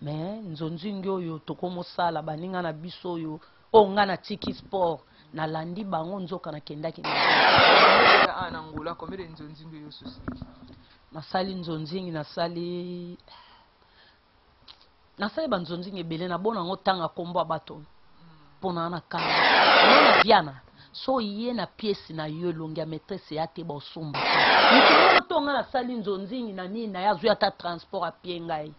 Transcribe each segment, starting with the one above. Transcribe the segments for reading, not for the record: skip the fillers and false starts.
Mais nzonzingi oyo tokomosala baninga na biso oyo, oyo nga natiki sport, nalandi bango nzoka nakendaki na bango. Ah, na Angola, combien de nzonzingi oyo osusiliki? Nasali nzonzingi, nasali nasali ba nzonzingi ebele, nabona yango tanga kombo ya bato mpo na na kanda. Omona Viana, so ye na pièce na yo elongi ya maîtresse ya te, baosomba te. Moto moko to nga nasali nzonzingi na nini na ye, azwi ata transport apie ngai.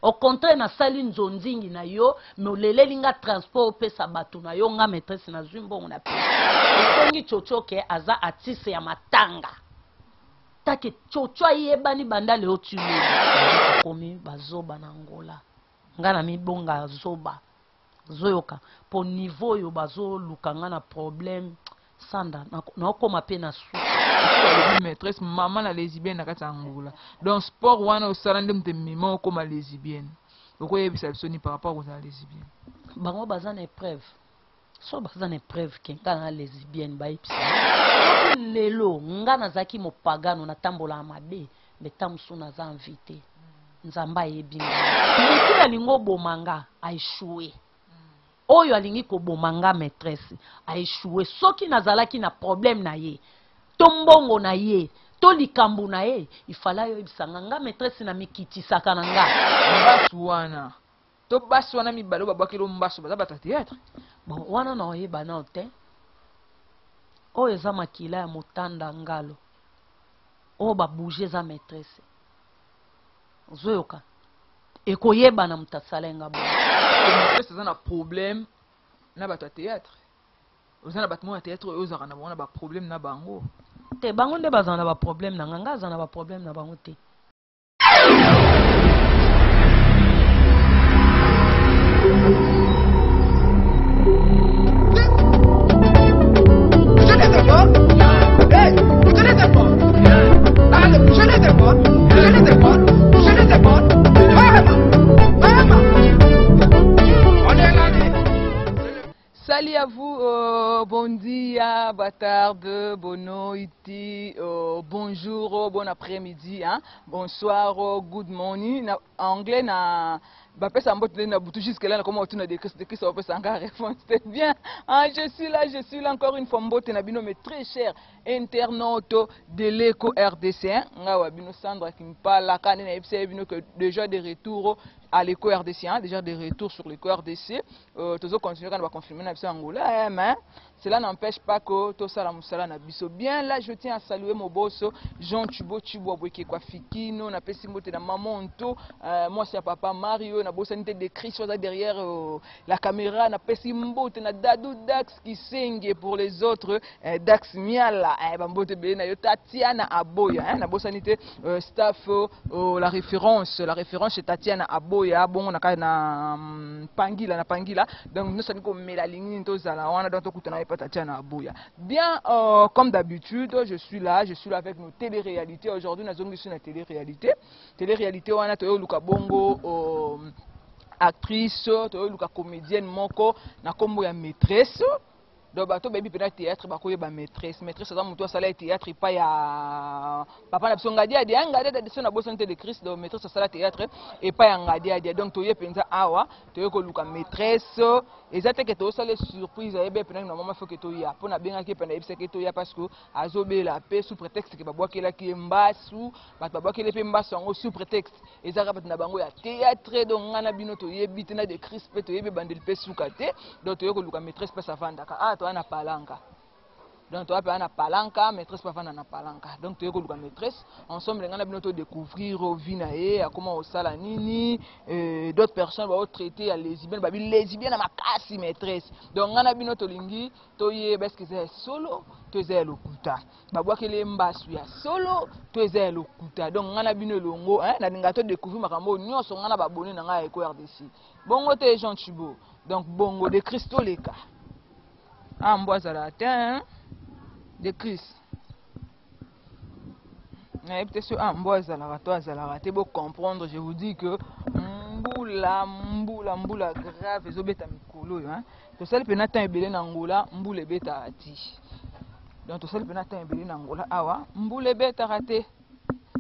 Au contraire, nasali nzonzingi na yo, mais oleleli nga transport opesa bato na yo, nga maîtresse nazwi mbongo na pièce. Etongi Tshotsho ke aza artiste ya matanga. Take Tshotsho ayebani banda leo ti lobi. Komi bazoba na Angola. Nga na mibonga zoba. Zoyoka po niveau oyo bazoluka nga na problème Sandra naokoma pe na suka. Balobi maîtresse mama na lesbienne na kati ya Angola. Donc sport wana osala nde moto emema okoma lesbienne. Okoyebisa biso ni par rapport kozala lesbienne? Bango baza na épreuve. So baza na épreuve ke nga na lesbienne, bayebisa. Soki lelo nga nazalaki mopagano, natambolaka mabe, mais ntango mosusu naza invité. Nzambe ayebi nga. Moto oyo alingi oboma nga a échoué. Oyo alingi koboma nga maîtresse a échoué. Soki nazalaki na problème na ye, to mbongo na ye, to likambo na ye, ifala ayebisa nga. Nga maîtresse na mikitisaka na nga. Mbasu wana to basi wana mibale oyo babwakeli mbasu baza bato ya théâtre? Bon, wana na oyeba nao te. Oyo eza makila ya motanda ngalo. Oyo babouge eza maîtresse. Ozoyoka? Ekoyebana moto asala nga bongo. Maîtresse aza na problème na bato ya théâtre. Oza na bato moko ya théâtre oyo ozalaka na bango na baproblème na bango? Te, bango nde bazala na baproblème na nga, nga aza na baproblème na bango te. Salut à vous, bon dia, boa tarde, boa noite, bonjour, bon après-midi, hein, bonsoir, good morning. Na anglais na bapesa mbote na butu. Jusque là nakoma otuna de Christ, de Christ bapesa nga réponse, c'est bien. Ah, je suis là, je suis là encore une fois. Mbote na bino, mes très chers internautes de l'Eco RDC, hein. Nga wa bino Sandra Kimpala kane na yebisa bino que déjà de retour à l'Eco RDC, hein, déjà de retour sur l'Eco RDC. Tozo continuer kana ba confirmer na biso Angola, hein, mais cela n'empêche pas que tosala mosala na biso bien. Là, je tiens à saluer mon boss Jean Chubo Chibwa Bweke kwa Fikino, na pesi mbote na maman Nto, moi c'est papa Mario, na bosani te de Chris oza derrière la caméra, na pesi mbote na Dadou Dax Kisenge, pour les autres Dax Miala, ba mbote be na yo Tatiana Aboya, hein, na bosani te staff, la référence, la référence c'est Tatiana Aboya, bongo na na Pangila, na Pangila. Donc nous sommes comme Mélaline tozala wana, donc tokutana epa Tatiana Aboya. Bien, comme d'habitude, je suis là, je suis là avec nos télé-réalités. Aujourd'hui, nous avons sur la télé-réalité. Télé-réalité wana toyo luka bongo actrice, toyo luka comédienne moko na kombo ya maîtresse. Donc bato bayebi mpena théâtre bakoyeba maîtresse. Maîtresse aza moto asala théâtre epai ya papa na biso Ngadiadi, hein, Ngadiadi so na bosani te de Christ. Donc maîtresse asala théâtre epai ya Ngadiadi. Donc toye mpenza awa, toye koluka maîtresse. Eza te ke tozosala surprise, ayebe mpena na mama faut ke toya mpo nabengaki ye mpe nayebisaki toya parce que azobela mpe sous prétexte ke babwakelaki ye mbasu. Bato babwakeli mpe mbasu yango sous prétexte ezalaka bato na bango ya théâtre. Donc ngai na bino toyebi te na de Christ mpe toyebi ebandeli mpe suka te. Donc toye koluka maîtresse mpe avandaka ah, toya na Palanka. Donc toya mpe na Palanka, maîtresse mpe avanda na Palanka. Donc toye koluka maîtresse ensemble, ngai na bino todécouvrir vie na ye, akoma kosala nini. D'autres personnes baotraite ya lesbienne, babi lesbienne na makasi maîtresse. Donc ngai na bino tolingi toyeba est-ce eza ya solo to eza ya lokuta, babwakeli ye mbasu ya solo to eza ya lokuta. Donc ngai na bino elongo, nalinga todécouvrir makambo oyo nyonso, ngai na babone na ngai ya Eco RDC. Bongo te Jean Chubo, donc bongo de Christ toleka. Ah, mbwa azala te, hein? De Christ nayebi te so ah, mbwa azalaka to azalaka te. Bocomprendre, je vous dis que mbula, mbula, mbula grave ezobeta mikolo oyo, hein? Tosali mpena temps ebele na Angola, mbula ebetaka ti. Donc tosali mpena temps ebele na Angola awa, mbula ebetaka te,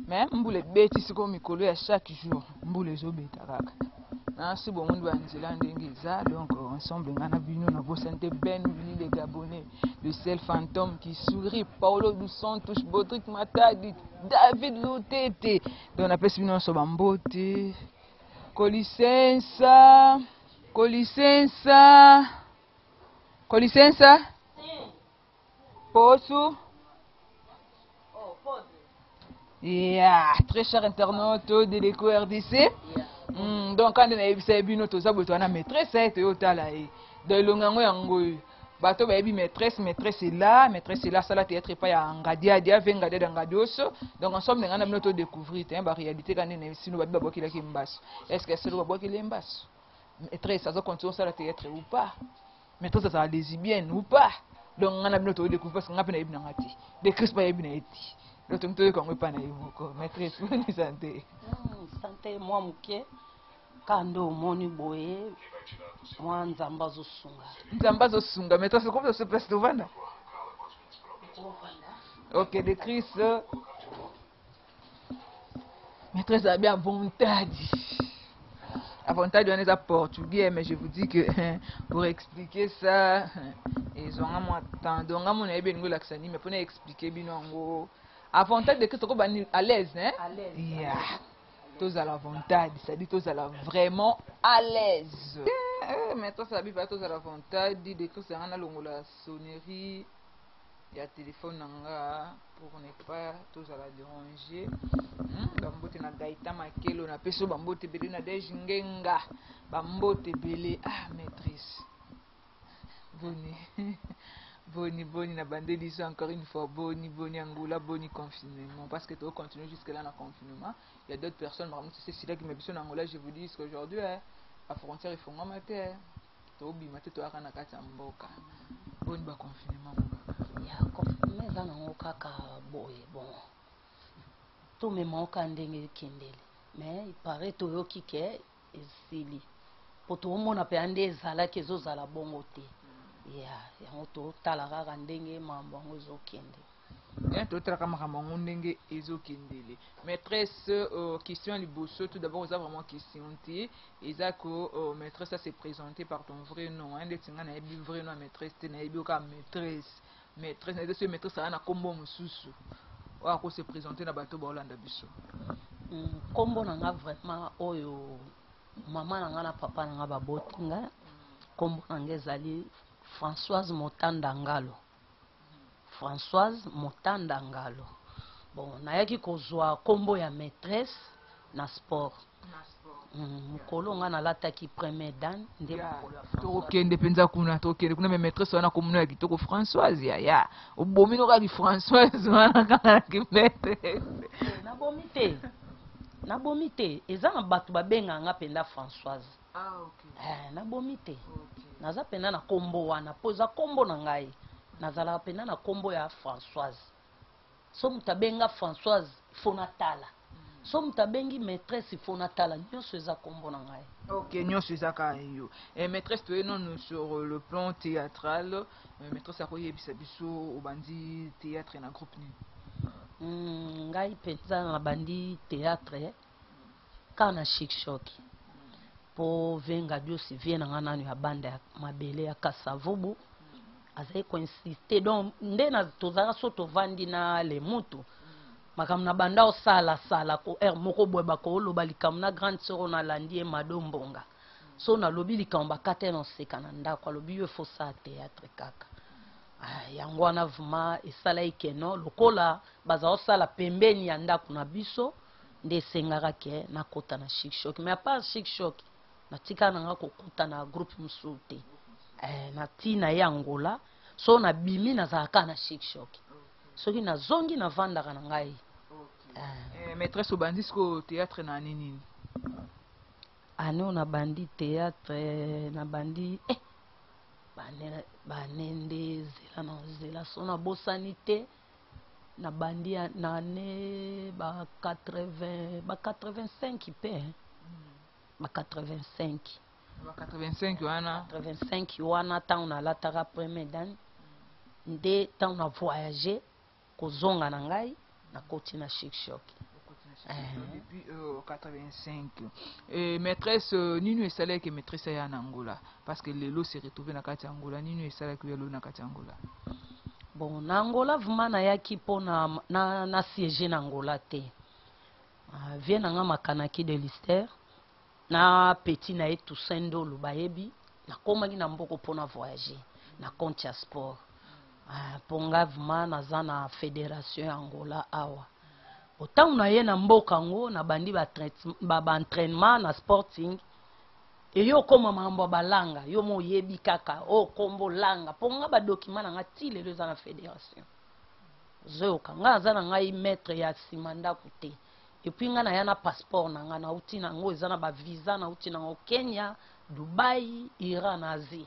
mais mbula ebeti sikoyo mikolo ya chaque jour, mbula ezobeta kaka. Nasi bomoni banzela ndenge eza. Donc ensemble nga na bino, nabosani te Ben Willy le Gabonais, le seul fantôme qui sourit, Paulo dos Santos, Bodrick Matadi, David Lutete. Donc napesi bino nyonso bambote. Kolisensa, kolisensa, kolisensa. Posu. Yeah, très cher internaute de l'Eco RDC. Donc quand nayebisa bino toza boye, toza na maîtresse, toyotala ye. Donc elongo yango yango oyo. Bato bayebi maîtresse, maîtresse est là, maîtresse est là, sala théâtre epai ya Ngadiadia, ve Ngadiadia Ngadioso. Donc ensemble nga na bino to découvrir te ba réalité kande na sino babi babwakelaki mbaso. Est-ce que selo babwakeli mbaso? Maîtresse azo continuer osala théâtre ou pas? Maîtresse azala lesbienne ou pas? Donc nga na bino to découvrir parce que nga mpe nayebi nanga te. De Chris pa yebi na ye te. Donc tomi toyoka yango epai na ye moko. Maîtresse, boni santé? Santé mwa moke kaka nde omoni boye, mwa Nzambe azosunga. Nzambe azosunga. Maîtresse, okomi oso place tovanda? Ok, de Chris. Maîtresse abi à vontade. À vontade, on est à portugais, mais je vous dis que pour expliquer ça, ils ont un mois temps. Donc, on a bien l'accent, mais pour expliquer bien à vontade de Christ, à l'aise, hein? À l'aise. Yeah. Tous à la vontade, c'est-à-dire tous à la vraiment à l'aise. Maîtresse abi va tous à la vontade de Christ, on a la sonnerie ya téléphone na nga pour ne pas tozala déranger. Bambote na Gaita Makelo, napesi oyo bambote ebele na Dege Ngenga, bambote ebele. Ah, maîtresse, boni boni boni na bandeli biso encore une fois, boni boni Angola, boni confinement? Parce que tocontinue jusque là na confinement. Il y a d'autres personnes makambo mosusu esilaki, mais biso na Angola, je vous dis jusqu'aujourd'hui, eh, la frontière efongwama te, tobima te, toyaka na kati ya mboka. Boni baconfinement? Ya confinement eza nango kaka boye. Bon, tomema oka ndenge ekendele, mais il paraît toyoki ke esili, po toomona mpenza nde ezalaki ezozala bongo te. Ya yango totala kaka ndenge mambo yango ezokende. Totalaka makambo yango ndenge ezokendele. Maîtresse, question ya liboso, tout d'abord eza vraiment question te, eza ko maîtresse, ça s'est présenté par ton vrai nom, hein. Ndeti nga nayebi vrai nom ya maîtresse te, nayebi oka maîtresse. Maîtresse nayebi soki maîtresse aza na nkombo mosusu oyo akose présenter na bato baolanda biso. Nkombo na nga vraiment oyo mama na nga na papa na nga baboti nga, nkombo na nga ezali Françoise Motanda Ngalo, Françoise Motanda Ngalo. Bon, nayaki kozwa nkombo ya maîtresse na sport. Mokolo nga nalataki premier dan nde mokolo ya Françoise. Tokokende mpenza kuna, tokokende kuna. Mais maîtresse wana, komona ya kitoko Françoise, yaya obomi no kaka Françoise wana kaka ki maîtresse. Nabomi te, nabomi te. Eza na bato babengaka nga mpenza Françoise. Ah, okay. Nabomi te. Naza mpenza na nkombo wana mpo eza nkombo na ngai. Nazalaka mpenza na nkombo ya Françoise. So moto abenga Françoise, fo natala. So moto abengi maîtresse, fo natala. Nyonso eza nkombo na ngai. Ok, nyonso eza kaka yo. Maîtresse, toye nanu sur le plan théâtral. Maîtresse akoyebisa biso obandi théâtre na groupe nini? Ngai mpenza nabandi théâtre kaka na Chic Choc, mpo venga diosi vie na ngai nanu ya banda ya mabele ya Kasavubu azali koinsiste. Donc nde na tozalaka, so tovandi na lemutu, makambo na banda osalasala ko heure moko boye bakoloba likambo na grande sœur oyo nalandi ye, Mado Mbonga. So nalobi likambo, bakata ye na oseka na ndako, alobi yo efosala théâtre kaka. Ah, yango wana vraiment esalaki keno lokola baza kosala pembeni ya ndako na biso nde esengaka ke nakota na Chic Choc. Mais à part Chic Choc, natikala na nga kokota na groupe mosusu te. Na ntina ye Angola, so nabimi, nazalaka kaka na Chic Choc. Soki nazongi, navandaka na ngai. Maîtresse, obandi sikoyo théâtre na année nini? Année oyo nabandi théâtre, nabandi bane nde zela na zela, so nabosani te, nabandi na année ba 80, ba 85 mpe, hein. Ba 85. Ba 85 wana. 85 wana, ntango nalataka premier dan, nde ntango na voyage kozonga na ngai, nakoti na Chic Choc. Depuis 85. Et maîtresse nini esalaki maîtresse ya na Angola? Parce que lelo se retrouver na kati ya Angola, nini esalaki yo lelo na kati ya Angola? Bon, na Angola vraiment nayaki mpo na siège na Angola te. Vieux na nga Makanaki de Lister na petit na ye Toussaint Ndolo bayebi nakomaki na mboko mpona voyager na compte ya sport. Mpo nga vraiment naza na fédération ya Angola awa. Otango na ye na mboka yango, nabandi baentraînement na Sporting. Eyo okóma makambo ya balanga, yo mo oyebi kaka oyo kombo langa, mpo nga badocument na nga ti lelo eza na fédération. Ozoyoka, nga aza na ngai maître ya nsima ndako te. Et puis nga naya na passeport na nga, nauti nango, eza na bavisa, nauti nango Kenya, Dubai, Iran na Asie.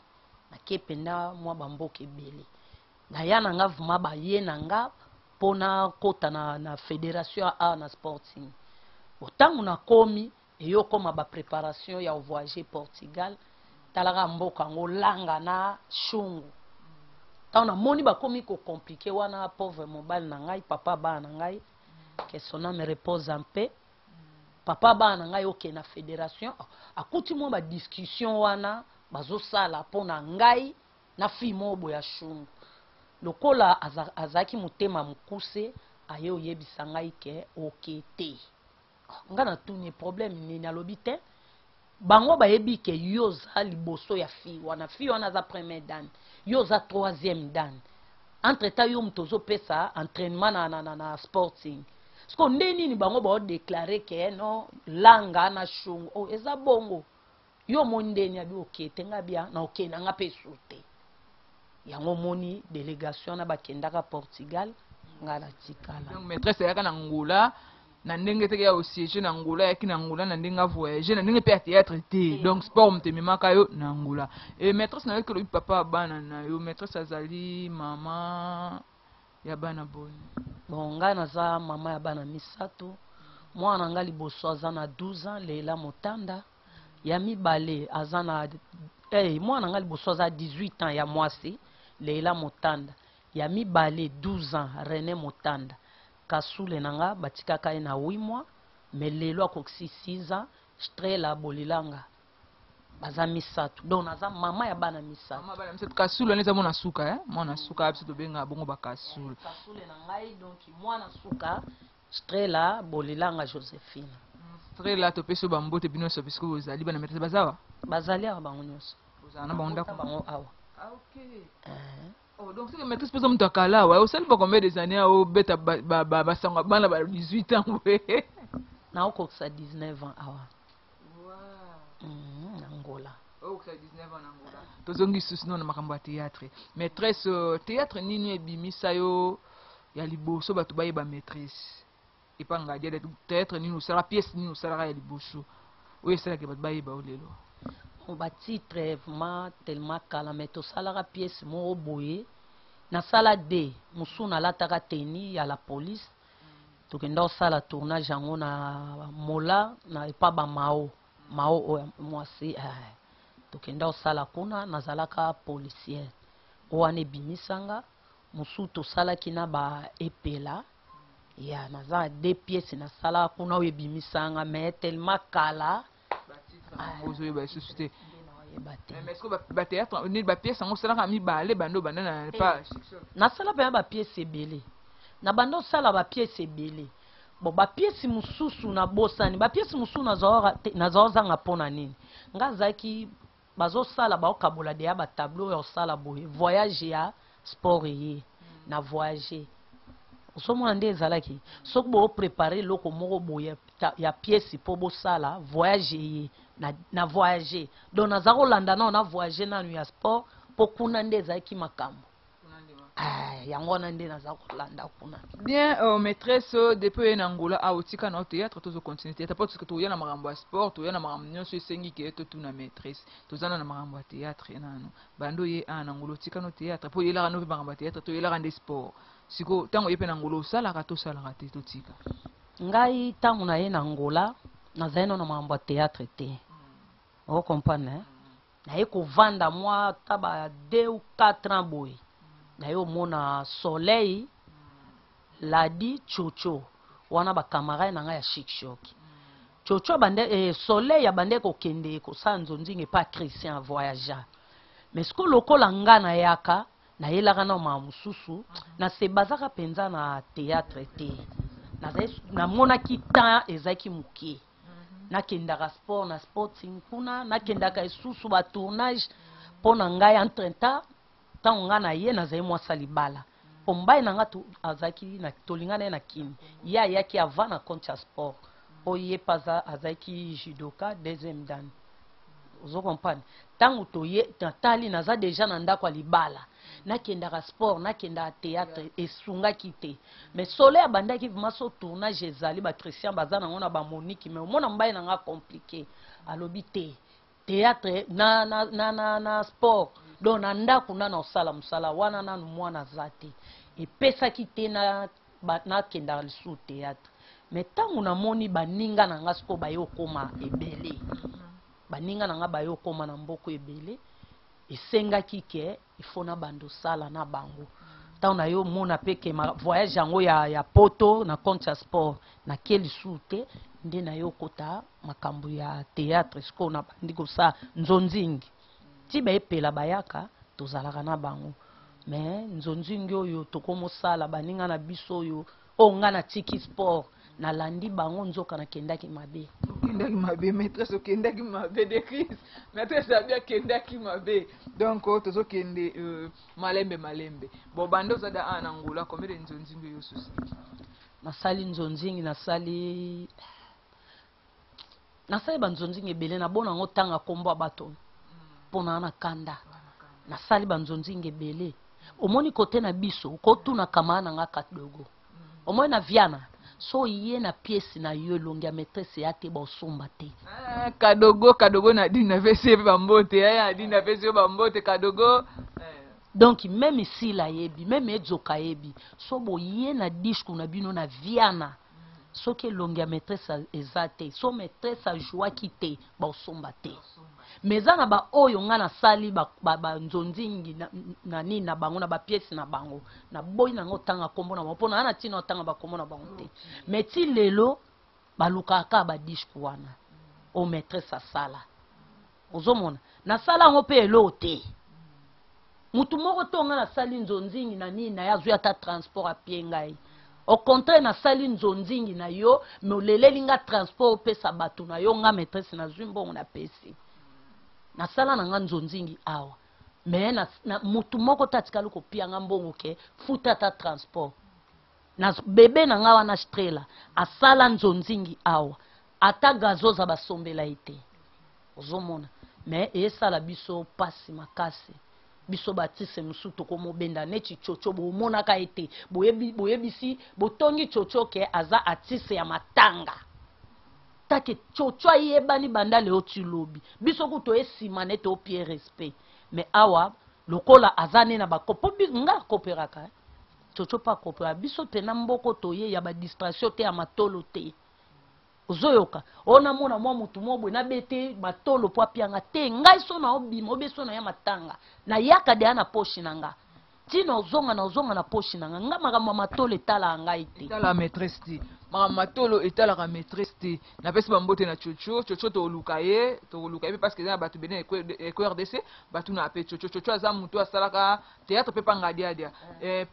Nake mpenza mwa bamboka ebele. Naya na nga vraiment, baye na nga mpona kota na fédération ya a na Sporting. Ntango nakomi, eyo okóma bapréparation ya voyage Portugal. Talaka mboka yango, langa na shungu. Ntango namoni bakomi kocompliquer wana, pauvre mobali na ngai, papa bana na ngai, que son âme repose en paix, papa bana na ngai, okende na fédération, akuti mwa badiscussion wana bazosala mpo na ngai na fille moko boye ya shungu. Lokola azalaki motema mokuse, aye oyebisa ngai ke oke te. Nga natuni: "Problème nini?" Alobi: "Te, bango bayebi ke yo oza liboso ya fille wana. Fille wana aza première dan, yo oza troisième dan. Entre temps yo moto ozopesa entraînement na Sporting. Siko nde nini bango baodéclarer ke no langa na shungu? Oh, eza bongo, yo omoni ndeni abi oke te." Nga bia na okende nga mpe esu te. Yango omoni délégation wana bakendaka Portugal, nga natikala. Donc maîtresse ayaka na Angola na ndenge teke ya osiége na Angola, ayaki na Angola na ndenge avoyage, na ndenge mpe ya théâtre te. Donc sport moto ememaka yo na Angola. E maîtresse, nayoki olobi papa ya bana na yo. Maîtresse azali mama ya bana boni? Bon, ngai naza mama ya bana misato. Mwana na ngai liboso aza na 12 ans, Lela Motanda. Ya mibale aza na mwana na ngai liboso aza 18 ans, ya mwasi, Leila Motanda. Ya mibale 12 ans, René Motanda. Kasule na nga batikaka ye na 8 mois, mais lelo akokisi 6 ans, Strela Bolilanga. Baza misato, donc naza mama ya bana misato. Mama bana misato. Kasule wana eza mwana suka, eh? Mwana suka, biso tobengaka bongo bakasule. Kasule na ngai, donc mwana suka, Strela Bolilanga Josephine. Strela, topesi yo bambote. Bino nyonso bisiko bozali bana maîtresse, baza wa? Bazali awa bango nyonso. Ozala na bango ndako? Bango awa. Ah, ok. Eh. Oh, donc c'est que maîtresse mpenza moto akala awa, osali ba combien des années obeta basango ya bana ba 18 ans boye? Naokokisa 19 ans awa na Angola. Okokisa 19 ans na Angola. Tozongi susu no na makambo ya théâtre. Maîtresse, théâtre nini ebimisa yo ya liboso bato bayeba maîtresse epa Ngadiadia? Théâtre nini osalaka, pièce nini osalaka ya liboso oyo esalaki bato bayeba yo lelo? Bon, batitre vraiment tellement kala, mais tosalaka pièce moko boye, nasala de mosusu, nalataka tenue ya la police. Tokenda kosala tournage yango na Mola, na epa bamao mao oyo mwasi. Tokenda kosala kuna, nazalaka policière. Oyo wana ebimisanga. Mosusu tosalaki na baepela ya naza na deux pièces nasalaka kuna oyo ebimisanga, mais tellement kala. Ozoyeba lisusu te? Nde naoyeba te. Mais est-ce que bathéâtre nini, bapièce yango osalaka mibale, bando banda na pa? Nasala mpenza bapièce ebele, na banda osala bapièce ebele. Bon, bapièce mosusu nabosani, bapièce mosusu nazala ozanga. Mpo na nini? Nga azalaki bazosala, baokabola deya batableau oyo osala boye, voyage ya sport eye na voyage. Ozomona nde ezalaki soki booprépare eloko moko boye ya pièce mpo bosala voyage eye na voyage. Donc naza kolanda nano na voyage nanu ya sport, mpo kuna nde ezalaki makambo. Ah, yango wana nde naza kolanda kuna. Bien, maîtresse, depuis oye na Angola awa, otika na théâtre? Tozocontinue théâtre po toya na makambo ya sport, toya na makambo nyonso esengi ke totuna maîtresse. Toza na makambo ya théâtre nano. Bando oye awa na Angola, otika no théâtre mpo oyelaka no mpe makambo ya théâtre, toyelaka nde sport. Siko ntango oye mpe na Angola, osalaka to osalaka te, totika? Ngai ntango naye na Angola, nazali nano na makambo ya théâtre te. Ocomprendre, eh? Naye kovanda mwa ta ba 2 ou 4 ans boye, naye omona Soleil Ladi Chocho. Wana bacamarade na ngai ya Chic Choc. Coco abande, Soleil abande kokende kosala nzonzinga epa Christian voyagea. Mais sikoyo lokola nga nayaka, nayelaka na makambo mosusu, na se bazaka mpenza na théâtre te. Namonaki temps ezalaki moke. Nakendaka sport na Sporting kuna, nakendaka lisusu ba tournage mpo na ngai. Entre temps, ntango ngai na ye nazali mwasi ya libala, mpo mbai na nga azalaki na tolingana ye na Kini, ye ayaki avant na compte ya sport, mpo ye mpe azalaki judoka deuxième dan. Ozo comprendre? Ntango toye, natali naza déjà na ndako ya libala, nakendaka sport, nakendaka théâtre, esungaki te. Mais Soleil abandaki vraiment, so tournage ezali, bachristien baza nango na bamoniki, mais omona mbai na nga compliqué, alobi te théâtre na sport. Donc na ndako nana osala mosala wana, nanu mwana aza te, epesaki te na nakendaka lisusu théâtre. Mais ntango namoni baninga na nga sikoyo baye okóma ebele, baninga na nga baye okóma na mboka ebele, esengaki ke ifo na banda osala na bango. Ntango na yo omona mpe ke voyage yango ya poto na compte ya sport, nake lisusu te, nde na yo okota makambo ya théâtre. Sikoyo nabandi kosala nzonzingi ti baepela bayaka, tozalaka na bango. Mais nzonzingi oyo tokomosala, baninga na biso oyo, oyo nga natiki sport, nalandi bango, nzoka nakendaki mabe. Okendaki mabe, maîtresse, okendaki mabe de crise. Maîtresse abi akendaki mabe. Donc oyo tozokende malembe malembe. Bon, banda oza da awa na Angola, combien de nzonzingi oyo osusi? Nasali nzonzingi, nasali banzonzingi ebele. Nabona yango ntanga nkombo ya bato mpo na kanda. Nasali banzonzingi ebele. Omoni, kote na biso kotuna kamara na nga Kadogo, omoni na Viana, so ye na pièce na yo elongi ya maîtresse ya te, baosomba te. Ah, Kadogo, Kadogo Nadine, napesi ye mpe bambote. Aya Nadine, napesi yo bambote, Kadogo. Donc même Sila ayebi, même Edzoka ayebi, so boye na disque na bino na Viana, soki elongi ya maîtresse eza te, so maîtresse ajwaki te, baosomba te. Mais eza na baoyo nga nasali banzonzingi na nini na bango, na bapièce na bango, naboyi nango otanga nkombo na bango mpo naa na ntina otanga bakombo na bango te. Mais ti lelo balukaka kaka badisque wana o maîtresse asala. Ozomona, nasala yango mpe eloko te. Mutu moko to nga nasali nzonzingi na nini na ye, azwi ata transport apie ngai. Au contraire, nasali nzonzingi na yo, me oleleli nga transport opesa bato na yo. Nga maîtresse nazwi mbongo, napesi. Nasala na nga nzonzingi awa, me na mutu moko te atikali kopia nga mbongo ke futa ata transport. Na bebe na nga wana Strela asala nzonzingi awa, ata gazoza basombela ye te. Ozomona, me eyesala biso mpasi makasi. Biso batise mosusu tokomobenda neti Coco, bomonaka ye te. Boyebisi, botongi Coco ke aza artiste ya matanga. Take Coco ayebani banda leo ti lobi. Biso kutu toye nsima nete opie respect, mais awa lokola aza ne na bakopo, nga akoperaka, eh. Coco mpe akopera biso te na mboko. Toye ya badistraction te, ya matolo te. Ozoyoka, oyo namona mwa motu moko boye nabete matolo mpo apianga te. Ngai so na obima obe so na ya matanga, nayaka deya na poche na nga, ntina ozonga na ozonga na poche na nga. Nga makambo ya matolo etalaka ngai te. Etalaka maîtresse te, makambo matolo etalaka maîtresse te. Napesi bambote na Coco. Coco toluka ye, tokoluka ye mpe, parce que eza na bato bene eko RDC batuna mpe Coco. Coco aza motu asalaka théâtre mpe pangadiadia.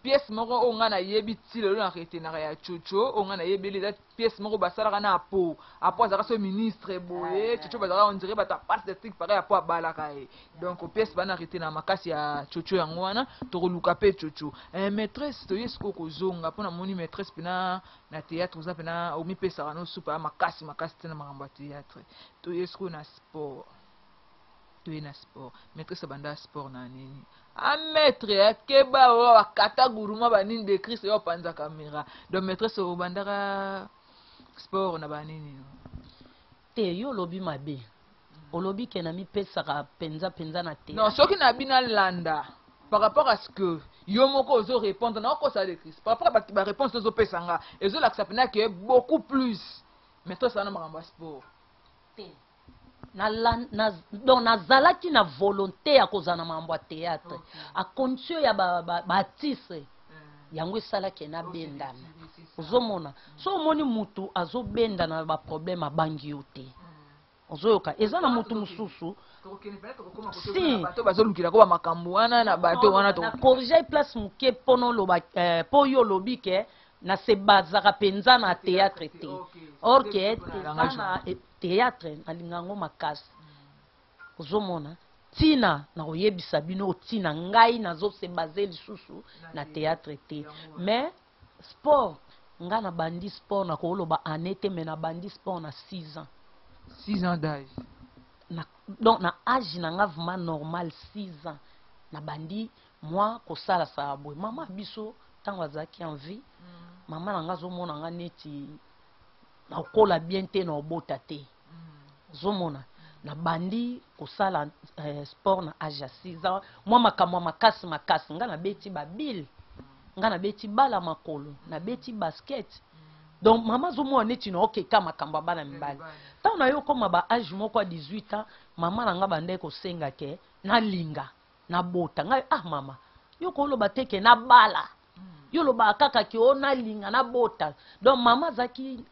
Pièce moko oyo ngai nayebi ti lelo na retenaka ya Coco, oyo ngai nayebeli, eza pièce moko basalaka na Apo. Apo azalaka so ministre boye, Coco bazalaka, on dirait bato apase de truc pareil. Apo abalaka ye. Donc pièce bana retenaka makasi ya Coco yango wana. Tokoluka mpe Coco. Maîtresse, toye sikoyo kozonga mpo namoni maîtresse mpena na théâtre, oza mpena omipesaka no supa ya makasi makasi te na makambo ya théâtre. Toye sikoyo na sport, toye na sport. Maîtresse abanda sport na nini? Amaître akeba oyo bakata guruma banini de Christ oyo apanza caméra. Donc maîtresse, obandaka sport na banini? Te, yo olobi mabe, olobi ke namipesaka mpenza mpenza na te. Non, soki na bino alanda par rapport à ce que yo moko ozo répondre na okosa de Christ, par rapport à baréponse ozopesa nga, ezolakisa mpena ke beaucoup plus maîtresse wana makambo ya sport. Te, donc nazalaki na volonté ya kozala na makambo ya théâtre à condition ya baartiste. Yango esalaki nabendana. Ozomona, so omoni mutu azobenda na baproblème, abangi yo te. Ozoyoka, eza na mutu mosusu. Si. Bato bazolukila ko bamakambo wana na bato wana. Na corrige place moke mpona oloba, mpo yo olobi ke na se bazaka mpenza na théâtre te, or ke eza na théâtre. Nalinga yango makasi. Ozomona, ntina na koyebisa bino, ntina ngai nazose baser lisusu na théâtre te, mais sport, ngai nabandi sport, nakoloba année te, mais nabandi sport na 6 ans. 6 ans d'âge? Donc na âge na nga vraiment normal, 6 ans, nabandi mwa kosalasala boye. Mama biso, ntango azalaki en vie, mama na nga azomona nga neti nakokola bien te, na obota te. Ozomona, nabandi kosala sport na âge ya 6 ans, mwa makambo ya makasi makasi. Nga nabeti babile, nga nabeti bala makolo, nabeti basket. Donc mama azomona neti naokeka makambo ya bana mibali. Ntango na yo okóma ba âge moko ya 18 ans, mama na nga bandaki kosenga ke nalinga nabota. Ngai: "Ah mama, yo koloba te ke nabala, yo olobaka kaka ke o nalinga nabota." Donc mama azalaki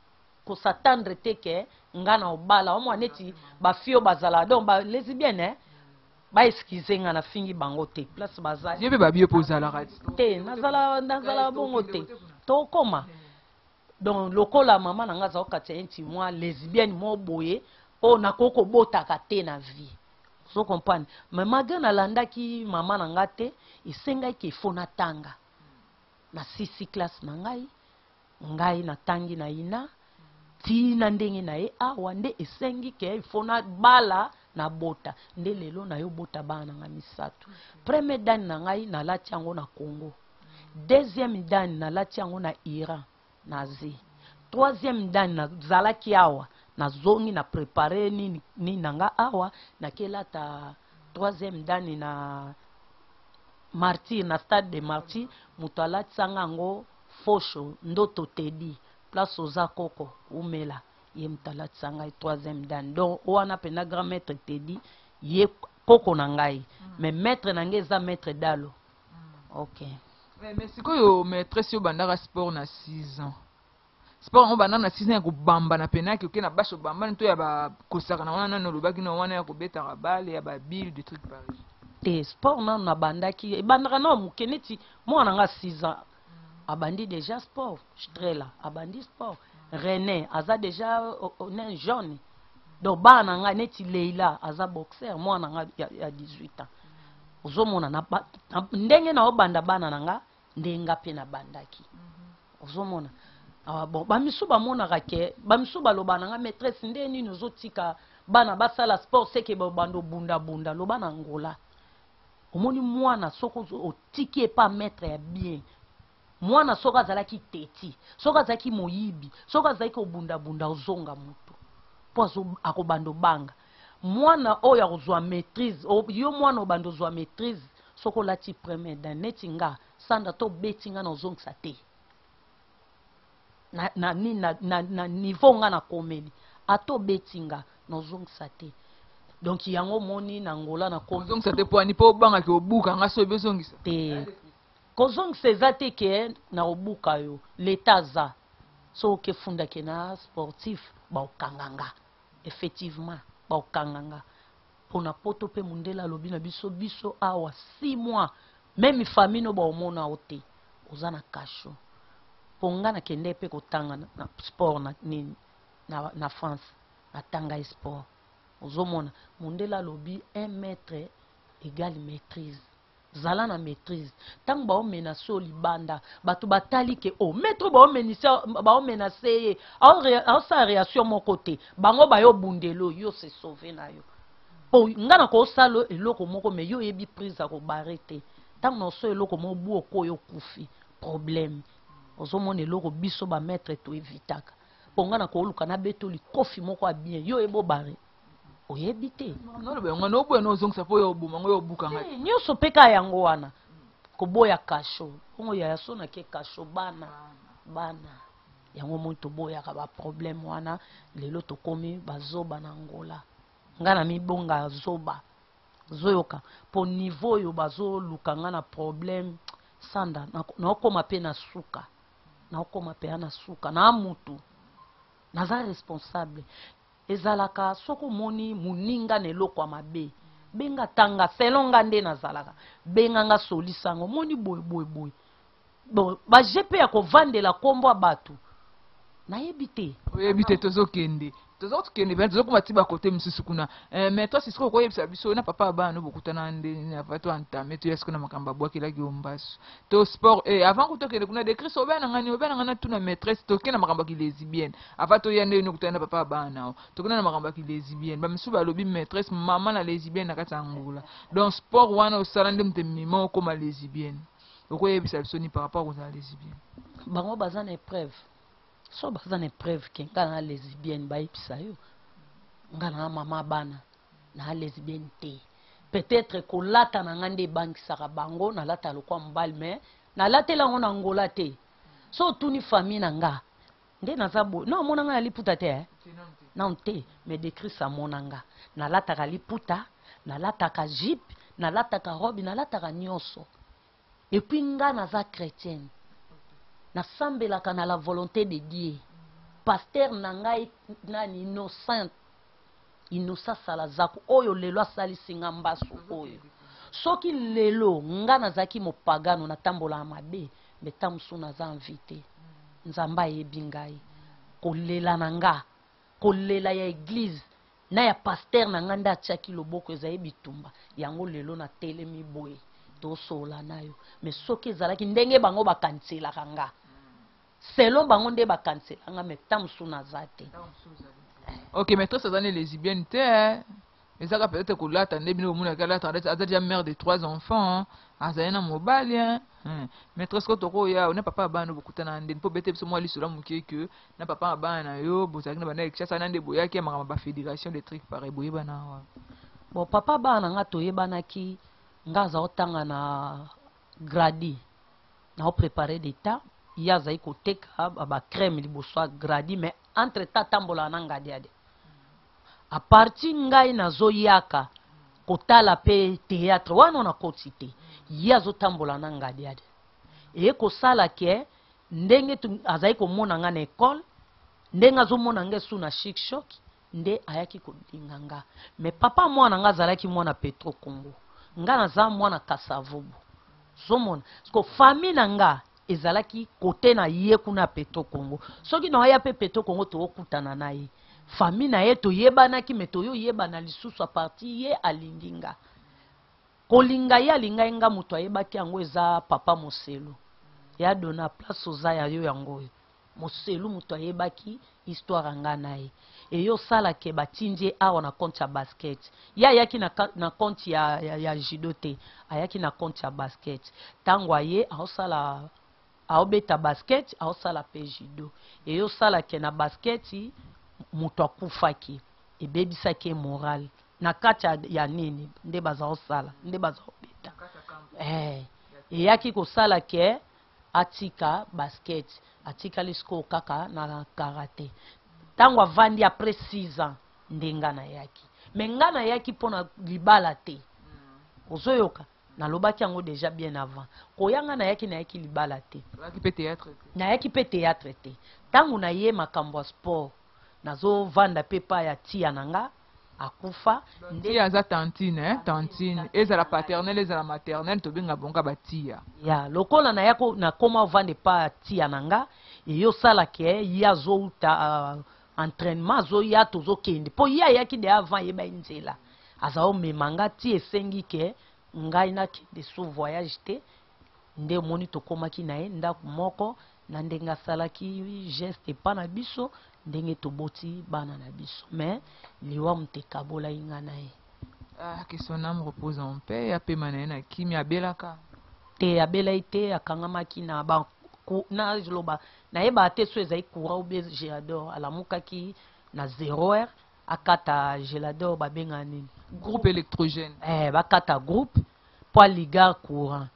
kos'attendre te ke nga na obala. Omwa neti bafille oyo bazala, donc balesbienne, eh? Baexcuse nga, nafingi bango te, place bazali. Ye mpe babie mpo ozalaka ti. Te, nazala bongo te. Tokóma donc lokola mama na nga aza kokatia ye nti mwa lesbienne mo boye, mpo nakoki kobotaka te na vie. Ozo comprendre? Mais malgré nalandaki mama na nga te, esengaki efo natanga na sisi classe na ngai. Ngai natangi na ina ntina ndenge na ye awa nde esengi ke ifo nabala, nabota. Nde lelo nayobota bana na ngai misato. Premier dan na ngai, nalati yango na Congo. Deuxième dan, nalati yango na Iran, na Asie. Troisième dan, nazalaki awa, nazongi na prépare nini nini na nga awa, nakelata troisième dan na Martyr, na Stade de Martyr. Moto alatisanga yango, Fosho Ndoto Tedi, place oza koko umela. Ye moto alatisa ngai troisième dan. Donc wana mpenza grand maître Tedi, ye koko na ngai, mais maître na ngai eza maître Dalo. Ok. Mais sikoyo, maîtresse, yo obandaka sport na 6 ans. Sport yango banda na 6 ans ya kobamba na penaki, oke na basi obambani to ya bakosaka na wana nani olobaki na wana ya kobetaka bale ya babile de truc pareil? Te, sport nano nabandaki, ebandaka nano moke. Neti mwana na nga 6 ans abandi déjà sport, Strela abandi sport, René aza déjà un jeune. Donc bana na ngai neti Leila aza boxer, mwana na ngai ya 18 ans. Ozomona na ndenge naobanda bana na nga, ndenge nga mpe nabandaki. Ozomona? Ah, bon, bamisu bamonaka ke bamisu baloba na nga: "Maîtresse, nde nini ozotika bana basala sport? Seke babanda obundabunda." Loba na Ngola, omoni mwana soki otiki epa maître ya bien, mwana soki azalaki teti, soki azalaki moyibi, soki azalaki kobundabunda, ozonga moto, mpo akobanda obanga. Mwana oyo akozwa maîtrise, yo mwana obanda ozwa maîtrise soki olati premier dan. Neti nga Sandra, to obeti nga, na ozongisa te na niveau nga nakomeli. Ata obeti nga, nazongisa te. Donc yango moni na Ngola na Ozongisa te mpo ani? Mpo obangaki obuka nga so oyebi ozongisa? Te, kozongisa eza te ke na kobuka yo. Leta aza so okefundake na sportif, baokanga nga. Effectivement, baokanga nga mpona poto. Mpe mondele alobi na biso, biso awa 6 mois, même famille no baomona yo te, oza na cachot. Mpo nga nakende mpe kotanga na sport na nini na France, natanga ye sport. Ozomona, mondele alobi un maître égale maîtrise. Zala na maîtrise. Ntango baomenace oyo libanda, bato batali ke o maître baomenace ye, aosala réaction moko te. Bango bayobundela oyo, yo se sauve na yo. Mpo nga na kosala eloko moko, mais yo oyebi prise ya kobare te. Ntango na osala eloko moko bu, okoyo okufi, problème. Ozomona, eloko biso bamaître toevitaka, mpo nga na kooluka nabeta likofi moko ya bien, yo oyeba obare, oyebi te. Noloba yango wana, oboya na ozongisa mpo oyo oboma ngo, oyo obuka ngai. Te, nyonso mpe kaka yango wana, koboya cachot. Bongo yaya, so nake cachot, bana bana yango moi toboyaka baproblème wana. Lelo tokomi bazoba na Ngola. Nga na mibonga zoba, ozoyoka? Mpo niveau oyo bazoluka nga na problème, Sanda, naokóma mpe na suka. Naokoma mpenza na suka na mutu, naza responsable. Ezalaka soki omoni moninga na eloko ya mabe, benga tanga selon nga nde nazalaka, benga nga solisa yango, omoni boye boye boye. Bon, baje mpe ya kovandela nkombo ya bato nayebi te. Oyebi te, tozokende, tozokende mpenza, tozokoma ti bakote mosusu kuna. Mais toi sisiko okoyebisa biso na papa ya bana no bokutana nde avant to entame toya siko na makambo abwakelaki yo mbasu to sport. Avant ku tokende kuna de Chris, obeya na ngani, obeya na ngani, natuna maîtresse. Tokende na makambo ya kilesbienne avant toya nde nokutana na papa ya bana nao. Tokende na makambo ya kilesbienne. Bamisusu balobi maîtresse mama na lesbienne na kati ya Angola. Donc sport wana osala nde moto emema okóma lesbienne. Okoyebisa biso ni par rapport kozala lesbienne? Bango baza na épreuve, so baza na épreuve ke nga na lesbienne, bayebisa yo nga na mama bana na lesbienne te. Peut-être kolata na nga nde ebangisaka bango. Nalata lokwa mobali, mais nalatela yango na Ngola te. So otuni famille na nga nde naza boye, non, amona nga na liputa te, eh? Non te, mais de Chris amona nga nalataka liputa, nalataka jupe, nalataka robe, nalataka nyonso. Et puis nga naza chrétienne, nasambelaka na la volonté de Dieu. Pasteur na ngai nani? Innocent, Innocent Salazako, oyo lelo asalisi nga mbasu oyo. Soki lelo nga nazalaki mopagano, natambolaka mabe, mais ntango mosusu naza invité. Nzambe ayebi ngai. Kolela na nga, kolela ya église na ya pasteur na ngai nde atiaki loboko, ezali bitumba yango lelo natelemi boye tosola na yo. Mais soki ezalaki ndenge bango bakaniselaka nga, selon bango nde bakanisela nga, mais ntango mosusu naza te. Ok, maîtresse aza ne lesbienne te, eh. Ezaka peut-être kolata nde bino bomonaki alata. Aza déjà mère de trois enfants, azali na mobali, hein. Maîtresse, ko tokoya na papa ya bana, bokutana nde mpo bete biso mwa lisolo moke ke na papa ya bana na yo bozalaki na banda ya Kinshasa na nde boyaki ya makambo bafédération de truc pareil, boyebana awa? Bon, papa bana na nga toyebanaki, nga aza otanga na gradi na oprépare d'état, ye azali koteka bacrème liboso ya gradi. Mais entre temps atambolaka na ngadiade. À partir ngai nazoyaka kotala mpe théâtre wana, nakoti te, ye azotambola na ngadiade. Eye kosala ke ndenge azali komona nga na ekole, ndenge azomona nga esu na Chic Choc, nde ayaki kolinga nga. Mais papa mwana nga azalaki mwana Petro Congo, nga naza mwana Kasavubu. Ozomona parce famille na nga ezalaki kote na ye kuna ya Petro Congo. Soki naoya mpe Petro Congo, tookutana na ye, famille na ye toyebanaki. Mais toyoyebana lisusu à partir ye alingi nga. Kolinga ye alingai nga, moto ayebaki yango eza papa Moselu ya dona place oza ya yo yango oyo. Moselu moto ayebaki histoire ya nga na ye. Eyo osalake batindi ye awa na compte ya basket. Ye ayaki na compte ya judo te, ayaki na compte ya basket. Ntango aye aosala, aobeta basket, aosala mpe judo. Eyo osalake na basket moto akufaki, ebebisaki ye moral na kati ya nini nde baza kosala, nde baza kobeta. Eyaki kosala ke atika basket, atikali sikoyo kaka na karate. Ntango avandi après 6 ans nde nga nayaki. Mais nga nayaki mpona libala te. Ozoyoka, nalobaki yango déjà bien avant koya. Nga nayaki libala te. Oyaki mpe théâtre te. Nayaki mpe théâtre te. Ntango naye makambo ya sport, nazovanda mpe pa ya tia na nga akufa nde. Tia aza tantine, eh? Tantine ezala paternelle, ezala maternelle, tobenga bonga batia. Ya lokola naya nakoma ovanda epa ya tia na nga, eyo osalaka ye azouta entraînement, azoya, tozokende, mpo ye ayaki de avant, ayeba ye nzela, aza omema nga ti esengi ke ngai nakende sous voyage te. Nde omoni tokomaki na ye ndako moko na ndenge asalaki geste epa na biso, ndenge toboti bana na biso. Mais liwa moto ekabolaki nga na ye. Ah, que son âme repose en paix, apema na ye na kimia. Abelaka? Te, abelai te. Akangamaki na ba naloba nayebaka te so ezali courant ou bien gelador. Alamukaki na 0 heure, akata gelador, babengaka nini? Groupe électrogène. Bakata groupe mpo aligar courant.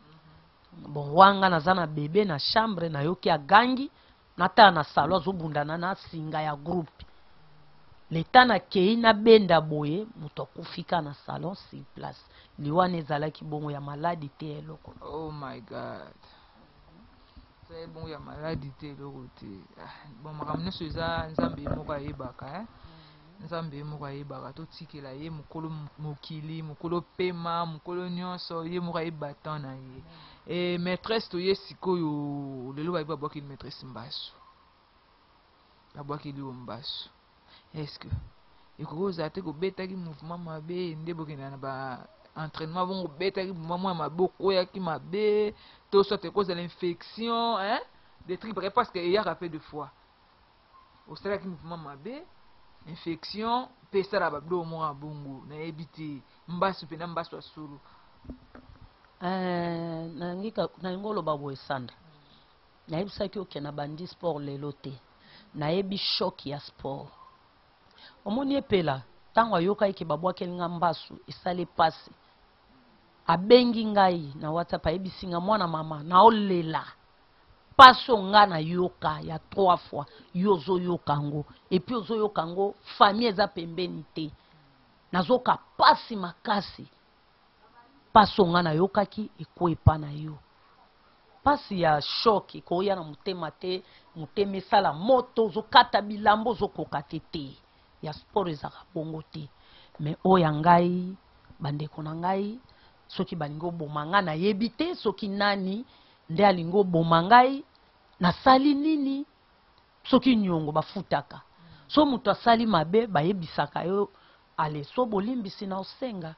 Bon, wanga naza na bebe na chambre, nayoki agangi, natala na salon, azobundana na singa ya groupe. Leta nakei nabenda boye, moto akufi ka na salon sur place. Liwana ezalaki bongo ya maladi te, eloko. Oh my God. Eza ye bongo ya maladi te, eloko te. Ah, bon, makambo nyonso eza Nzambe ye moko ayebaka, eh? Nzambe ye moko ayebaka. Totikela ye mokolo mokili, mokolo pema, mokolo nyonso, ye moko ayeba temps na ye. E maîtresse, toye sikoyo lelo, bayebi babwakeli maîtresse mbasu, babwakeli yo mbasu. Est ce que ekoki kozala te kobetaki mouvement mabe nde bokenda na ba entraînement bongo, obetaki mouvement moko ya mabe, okweyaki mabe, to soit ekozala infection, hein, des trucs pareil? Parce que eyaka pe de fois osalaki mouvement mabe, infection mpe esala babiloko moko ya bongo. Nayebi te, mbasu mpena, mbasu ya solo. Nalingi oloba boye, Sandra. Nayebisaki oke na bandi sport lelo te, nayebi choc ya sport. Omoni, epela ntango ayokaki ke babwakeli nga mbasu, esali epasi. Abengi ngai na WhatsApp, ayebisi nga: "Mwana mama, naolela mpasi oyo nga nayoka ya trois fois, yo ozoyoka yango, et puis ozoyoka yango, famille eza pembeni te. Nazoka mpasi makasi, mpasi oyo nga nayokaki ekwepa na yo." Mpasi ya choc ekoya na motema te, motema esala moto, ozokata bilamba, ozokoka te. Te, ya sport ezalaka bongo te. Mais oyo ya ngai, bandeko na ngai, soki balingi oboma ngai, nayebi te soki nani nde alingi oboma ngai, nasali nini. Soki niongo bafutaka, so moto asali mabe, bayebisaka yo ale so bolimbisi na osenga.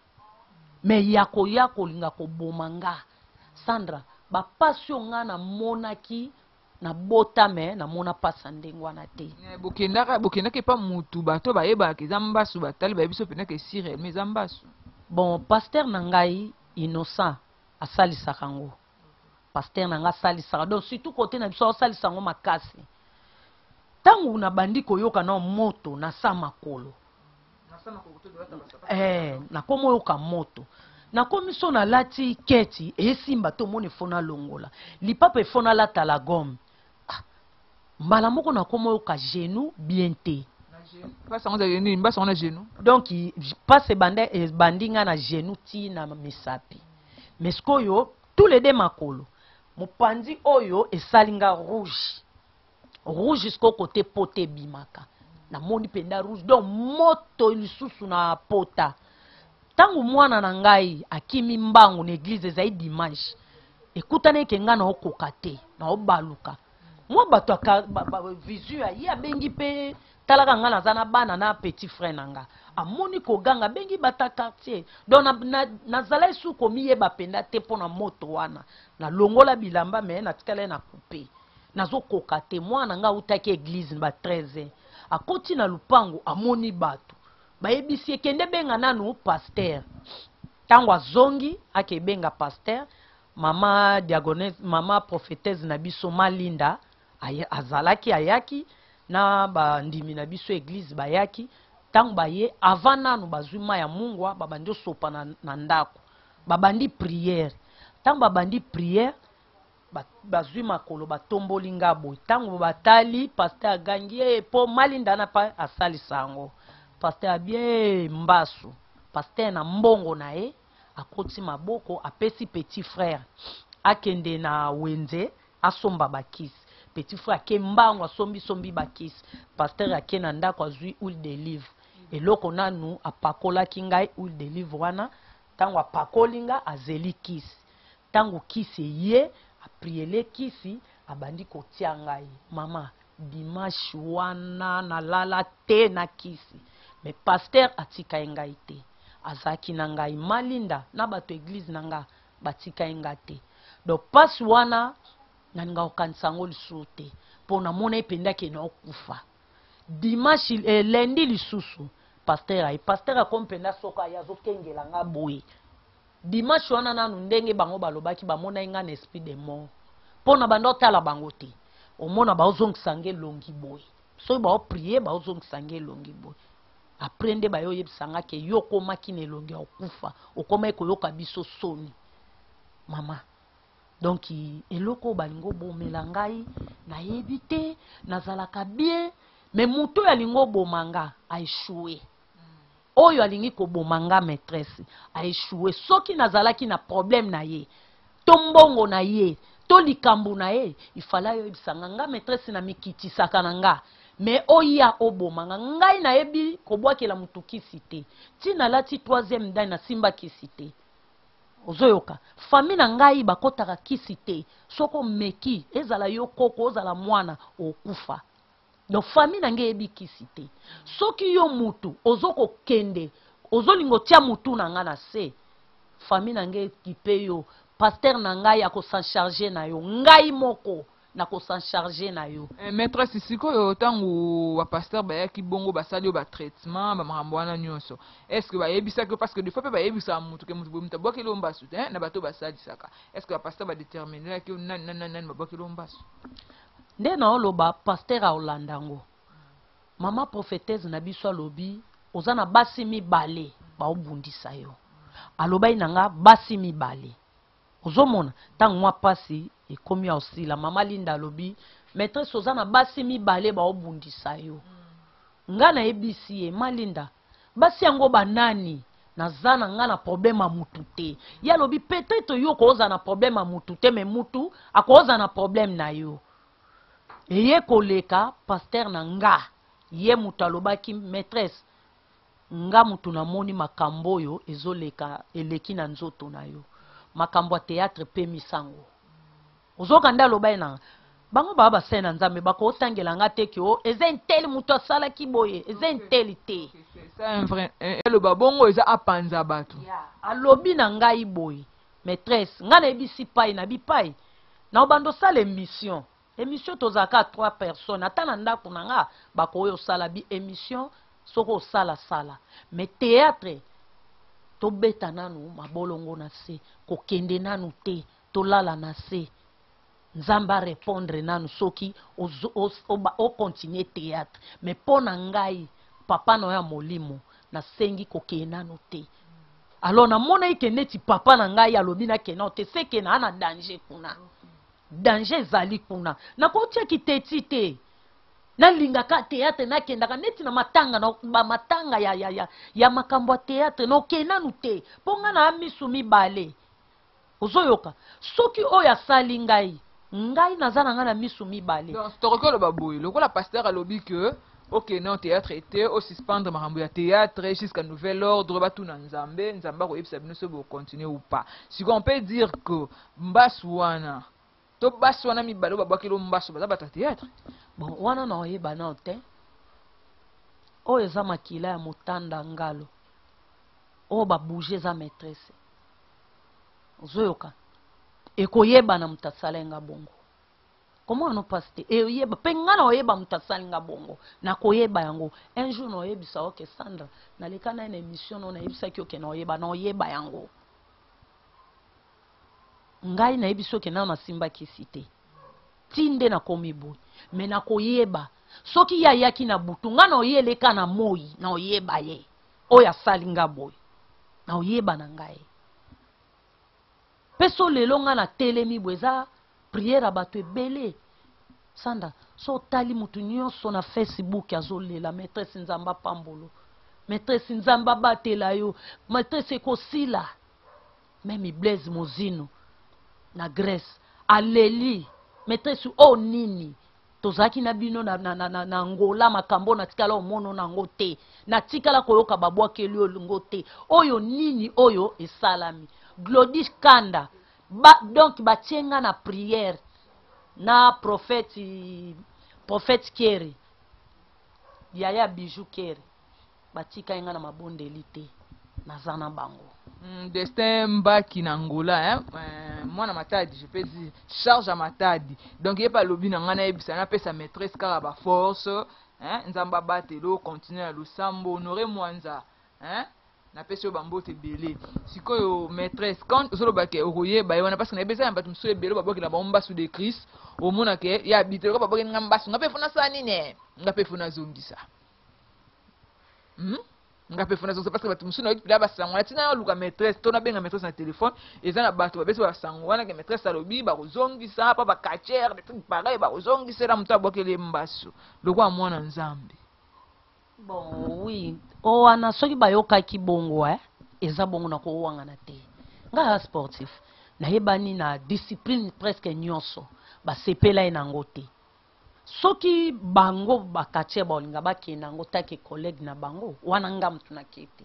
Mais ya koya kolinga koboma nga, Sandra, bapasi oyo nga namonaki, nabota me namona mpasi ya ndenge wana te. Bokendaka epa mutu, bato bayebaka eza mbasu, batali, bayebi so mpendaka esi réellement eza mbasu? Bon, pasteur na ngai Innocent asalisaka yango. Pasteur na ngai asalisaka, donc surtout côté na biso aosalisa yango makasi. Ntango nabandi koyoka nao moto na sa makolo, nakomi oyoka moto, nakomi so nalati keti esimba te, omona efo nalongola lipapa, efo nalata la gomme. Ah, mbala moko nakomi oyoka genou bien te. Mpasi yango ezalaki nini, mpasi yango na genou? Donc mpasi ebanda, ebandi nga na genou ti na misapi, mais sikoyo tous les deux makolo, mopanzi oyo esali nga rouge rouge jusqu'au côté pota ebimaka. Namoni mpenza rouge, donc moto lisusu na pota. Ntango mwana na ngai akimi mbangu na église, ezali dimanche, ekutana eke ngai naokoka te, naobaluka mwa bato visu aye, abengi mpe talaka ngai, naza na bana na petit frère na nga. Amoni koganga, abengi bata quartier. Donc nazalaki su komiyeba mpenza te mpo na moto wana. Nalongola bilamba, me natikala ye na coupe, nazokoka te. Mwana nga autaki église ba 13 heures, akoti na lupango, amoni bato, bayebisi ekende benga nanu pasteur. Ntango azongi, ake ebenga pasteur, mama diagonese, mama prophétesse na biso Malinda azalaki, ayaki na bandimi na biso église. Bayaki, ntango baye, avant nanu bazwi mai ya mungwa, babandi osopa na ndako, babandi prière. Ntango babandi prière, bazwi makolo, batomboli nga boye. Ntango batali, pasteur agangi ye mpo Malinda na pa asalisa yango. Pasteur abie mbasu, pasteur na mbongo na ye akoti maboko, apesi petit frère akende na wenze asomba bakisi. Petit frère ake mbango, asombisombi bakisi. Pasteur ake na ndako, azwi huile d'olive, eloko nanu apakolaki ngai huile d'olive wana. Ntango apakoli nga, azeli kisi. Ntango kisi eye, apriele kisi, abandi kotia ngai. Mama, dimanche wana nalala te na kisi, mais pasteur atika ye ngai te, azalaki na ngai. Malinda na bato église na nga batika ye nga te. Donc mpasi wana nalinga kokanisa yango lisusu te, mpo namona ye mpenza ke naokufa dimanche. Lundi lisusu pasteur aye. Pasteur akomi mpenza, soko aye, azokengela nga boye. Dimanche wana nanu, ndenge bango balobaki, bamonaki nga na esprit de mort, mpo na banda otala bango te, omona baozongisa nga elongi boye. Soki baoprie, baozongisa nga elongi boye. Après nde baye oyebisa nga ke yo okomaki na elongi ya kokufa, okomaki koyoka biso soni, mama. Donc eloko oyo balingi obomela ngai, nayebi te. Nazalaka bien, mais moto oyo alingi oboma nga aéchoué. Oyo alingi koboma nga maîtresse aéchoué. Soki nazalaki na problème na ye, to mbongo na ye, To likambo na ye, il fallait ayoyebisa nga. Nga maitresse na mikitisaka na nga. Mais oya oboma nga. Ngai nayebi kobwakela mutu kisi te. Ti nalati troisième dan nasimba kisi te. Ozoyoka? Famille na ngai bakotaka kisi te. Soki omeki, ezala yo koko, ozala mwana, okufa. Donc famille na ngai eyebi kisi te. Soki yo mutu ozo kokende, ozolinga otia mutu na ngai na se, famille na ngai ekipe yo, pasteur na ngai ako s'en charger na yo, ngai moko nako s'en charger na yo. Eh, maitresse, sikoyo tango ba pasteur bayaki bongo basali yo ba traitement ba makambo wana nyonso, est ce que bayebisaki yo? Parce que des fois pe bayebisaka mutu ke mutu boye mutu abwakeli yo mbasu te, hein, na bato basalisaka. Est ce que ba pasteur ba determinelaki yo nani nani nani nani babwakeli yo mbasu? Nde naoloba pasteur aolanda yango. Mama prophetese na biso alobi oza na basi mibale baobundisa yo. Alobaki na nga basi mibale. Ozomona tango mwa pasi ekomi ya osila, mama Linda alobi maitresse oza na basi mibale baobundisa yo. Nga nayebisi ye ma Linda basi yango ba nani? Naza na nga na problème ya mutu te. Ye alobi peut-etre yo okozala na problème ya mutu te mais mutu akozala na problème na yo. Eye koleka pasteur na nga ye mutu alobaki maitresse nga mutu namoni makambo oyo ezoleka eleki na nzoto na yo. Makambo ya theatre pemisa ngo. Ozoyoka nde aloba ye na nga. Bango ba basali na Nzambe bakotangela nga te ke oh eza intel mutu asalaki boye, eza intel te. C'est un vrai eh, aloba bongo eza apanza bato. Yeah. Alobi na ngai boye maitresse, nga nayebisi pai na bipai na obanda osala emission. Emission tozalaka trois personnes, ata na ndako na nga bakoki osala bi emission soki osala sala. Mais théâtre tobeta nanu mabolongo na se, kokende nanu te. Tolala na se nzambe a repondre nanu soki o continuer theatre mais po na ngai papa na yo ya molimo nasengi kokende nanu te alors namonaki ke neti papa na ngai alobi nakende nanu te seke naa na danger kuna danger ezali kuna nakotia kiteti te nalingaka theatre nakendaka neti na matanga na ba matanga ya, ya, ya, ya makambo ya theatre nokende nanu te mpo ngai na misu mibale. Ozoyoka? Soki oyo asali ngai, ngai naza na ngai na misu mibale. Donc tokoki koloba boye, lokola pasteur alobi que okende en theatre te, o suspendre makambo ya theatre jusqu'à nouvel ordre, batuna Nzambe, Nzambe akoyebisa bino soki bo continuer ou pas. Sikoyo on peut dire que mbasu wana to basi wana mibale oyo babwakeli yo mbasu baza bato ya theatre? Bon, wana nakoyeba nao te. Oyo eza makila ya motanda ngalo. Oyo ba bouger eza maitresse. Ozoyoka? Ekoyebana moto asala nga bongo. Comment no passe te? Eyeba pe nga na oyeba moto asali nga bongo. Nakoyeba yango. Un jour na oyebisa oke Sandra, naleka na na émission no nayebisaki oke na oyeba, na oyeba yango. Ngai nayebisi oke nano nasimba kisi te. Ti nde nakomi boye. Mais nakoyeba. Soki ye ayaki na butu, nga na oyeleka na moi, na oyeba ye. Oyo asali nga boye. Na oyeba na ngai. Pe so lelo nga na telemi boye eza prière ya bato ebele. Sandra, so otali mutu nyonso na Facebook azolela maitresse Nzambe apambolo. Maitresse Nzambe abatela yo. Maitresse ekosila. Meme Blaise Mozino na Grèce aleli maitresse o oh, nini Tozalaki na bino na, na, na, na, na Angola, makambo oyo natikala omono na yango te. Natikala koyoka babwakeli oyo ngo te. Oyo nini oyo esalami? Glody Kanda, ba, donc batie nga na prière na prophète, prophète Kerry, yaya Bijou Kerry. Batikaki nga na mabondeli te naza na bango. Destin Mbaki na Angola hein mwana Matadi je peux dire charge ya Matadi donc ye pe alobi na nga nayebisa napesa maitresse kaka ba force hein Nzambe abatela o continuer na losambo Honore Mwanza hein napesi yo ba mbote ebele sikoyo maitresse quand ozoloba ke okoyeba ye wana parce que nayebi eza na bato mosusu ebele babwakela bango mbasu de Christ omona ke ye abite lokola babwakeli nga mbasu nga pe fo nasala nini nga pe fo nazongisa Nga pe fona zonsa parce que bato mosusu nayoki pila basango wana tina naluka maîtresse to nabenga maîtresse na téléphone eza na bato babesi basango wana ke maîtresse alobi bakozongisa pa bacatcher des trucs pareil bakozongisela moto abwakeli ye mbasu lokola mwana Nzambe. Bon oui o wana soki bayokaki bongo eh, eza bongo nakowangana te nga aza sportif. Nayebani na discipline presque nyonso, basepela ye nango te. Soki bango ba catcheur baolinga bakende yango take collègue na bango wana, nga mutu nake te.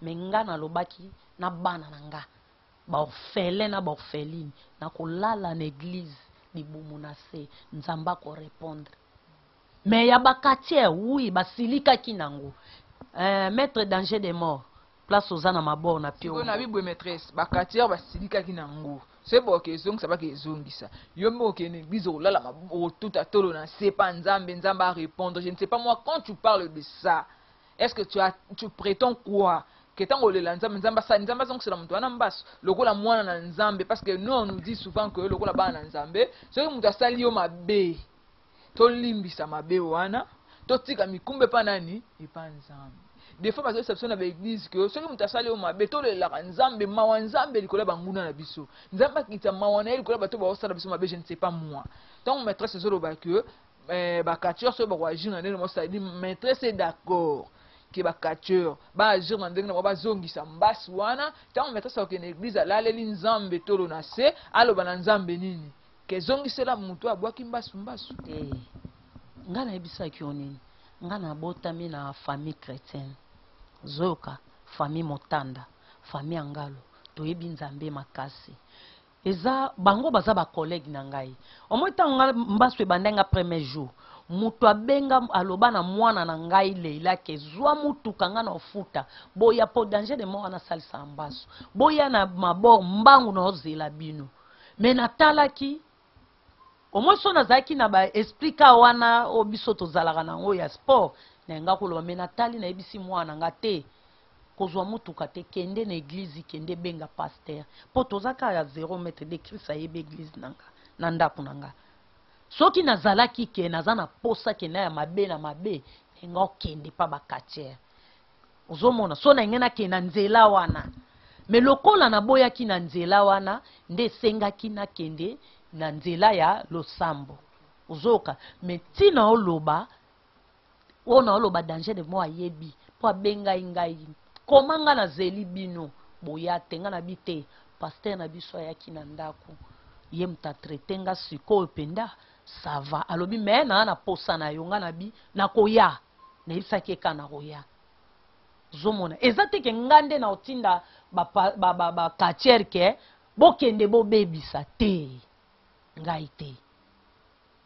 Mais nga nalobaki na bana na nga baorphelin na baorpheline, nakolala na église libumu na se, Nzambe akorépondre. Mais ya bacatcheur, oui, basilikaki nango. Maître Danger de Mort, place oza na mabor na pio. Sikoyo na bibwe, maîtresse, bacatcheur basilikaki nango. Soki boke ezongisa, bake ezongisa yo mpe okende église, okolala, okotuta tolo na se pa Nzambe, Nzambe arépondre. Je ne sais pas moi, quand tu parles de ça, est ce que tu prétends quoi? Ke ntango olela Nzambe, Nzambe asali, Nzambe azongisela moto wana mbaso lokola mwana na Nzambe? Parce que nous, on nous dit souvent que lokola bana na Nzambe, soki moto asali yo mabe, tolimbisa mabe wana, totika mikumba epa nani? Epa Nzambe. Des fois bazoyebisa biso na baéglise ke soki moto asali yo mabe, tolelaka Nzambe, mawa Nzambe likolo ya banguna na biso, Nzambe akitisa mawa na ye likolo ya bato baosala biso mabe. Je ne sais pas moi, ntango maîtresse ezoloba ke bacatcheur soki bakoagir na ndenge na bango, maîtresse est d'accord ke bacatcheur baagir na ndenge na bango, bazongisa mbasi wana. Ntango maîtresse akokende église, alaleli Nzambe tolo na se, aloba na Nzambe nini? Ke ezongisela motu abwaki mbasu mbasu? Te, nga nayebisaki yo nini? Nga nabotami na famille chrétienne, zoyoka, famille Motanda, famille ya Ngalo, toyebi Nzambe makasi. Eza bango baza bacollègue na ngai. Omoi ntango nga mbasu ebandai, nga premier jour moto abenga, aloba na mwana na ngai Leila ke zwa mutuka, nga na ofuta, boya po Danger de Mort wana asalisaka mbasu, boya na mabor mbangu na ozela bino. Me natalaki omoi so nazalaki na baesprit ka wana oyo biso tozalaka nango ya sport na nga koloba. Me natali, nayebisi mwana nga te kozwa mutuka te, kende na église, kende benga pasteur, mpo toza kaka ya 0 mètre de Christ, ayebi église na nga na ndako na nga. Soki nazalaki ke naza na posa kenda ya mabe na mabe, nga okende mpa bacatcheur, ozomona, so na ngai nakende na nzela wana. Me lokola naboyaki na nzela wana, nde esengaki nakende na nzela ya losambo, ozoyoka. Me ntina oloba oyo na oloba, Danger de Mort ayebi mpo abengai ngai koma nga nazeli bino boya te. Nga nabi te, pasteur na biso ayaki na ndako, ye moto atraite nga. Sikoyo mpenza ça va, alobi me naa na posa na yo. Nga nabi nakoya, nayebisaki eka nakoya. Ozomona, eza te ke nga nde na otinda bacatcheur ke bokende bobebisa te. Ngai te,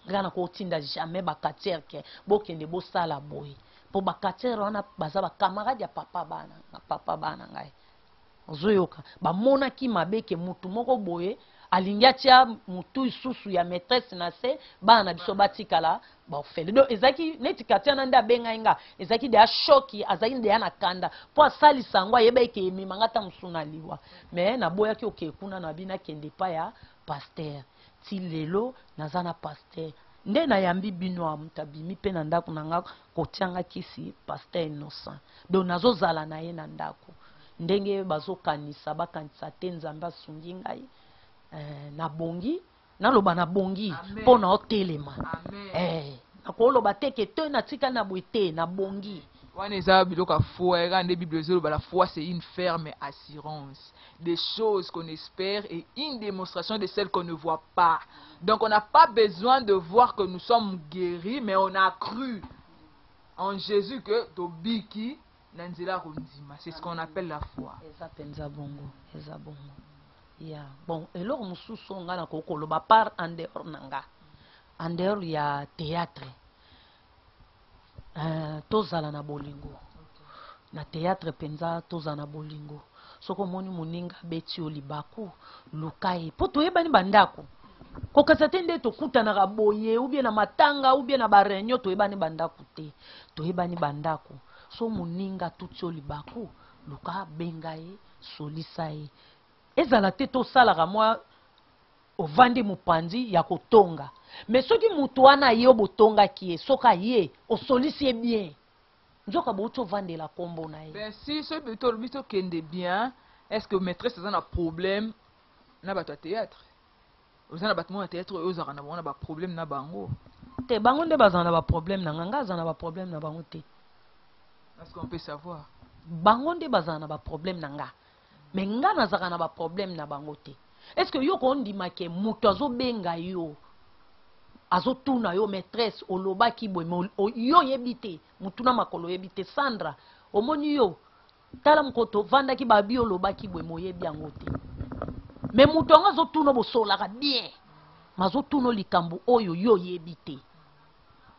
ngai nakotinda jamais bacatcheur ke bokende bosala boye, mpo bacatcheur wana baza bacamarade ya papa bana, papa bana ngai, ozoyoka. Bamonaki mabe ke mutu moko boye alingi atia mutu lisusu ya maîtresse na se, bana na biso batikala baorphelin. Donc ezalaki neti katia na nde abengai nga, ezalaki deya choc, azalaki deya na kanda mpo asalisa yango, ayeba eke ememanga ata mosu na liwa. Mais naboyaki okee kuna, na bi nakende epai ya pasteur. Ti lelo naza na pasteur nde nayambi bino awa, moto abimi mpe na ndako na nga kotianga kisi, pasteur Innocent. Donc nazozala na ye na ndako ndenge bazokanisa, bakanisa te. Nzambe asungi ngai, nabongi, naloba nabongi mpo na otelema. Nakoloba te ke te natikali na boye te, nabongi. Wana eza biloko ya foi. Eka nde Bible ezoloba: la foi, c'est une ferme assurance des choses qu'on espère et une démonstration de celles qu'on ne voit pas. Donc on n'a pas besoin de voir que nous sommes guéris, mais on a cru en Jésus que tobiki na nzela kondima. C'est ce qu'on appelle la foi. Eza mpenza bongo, eza bongo ya bon. Eloko mosusu oyo ngai nakoki koloba par en dehors na nga, en dehors ya théâtre, tozala na bolingo na théâtre mpenza, tozala na bolingo. Soki omoni moninga abeti yo libaku, luka ye, mpo toyebani bandako kokasa te nde tokutanaka boye, ou bien na matanga, ou bien na baréunion, toyebani bandako te, toyebani bandako. So moninga atuti yo libaku, luka, benga ye, solisa ye. Ezala te tosalaka mwa ovandi mopanzi ya kotonga, mais soki moto wana aye oyo botongaki ye, soki aye osolisi ye bien, nzoka bouti ovandela nkombo na ye. Ben si, soki tolobi tokende bien, est ce que maîtresse aza na problème na bato ya théâtre? Oza na bato moko ya théâtre oyo ozalaka na bango na baproblème na bango? Te, bango nde bazala na baproblème na nga, nga aza na baproblème na bango te. Est ce qu'on peut savoir? Bango nde bazala na baproblème na nga, mais nga nazalaka na baproblème na bango te. Est ce que yo kondima ke moto azobenga yo, azotuna yo: "Maîtresse, olobaki boye", mais yo oyebi te, motu na makolo oyebi te. Sandra, omoni yo, tala mokolo tovandaki, babi olobaki boye, moyebi yango te. Mais moto yango azotuna, bosolaka bien, mazotuna likambo oyo yo oyebi te.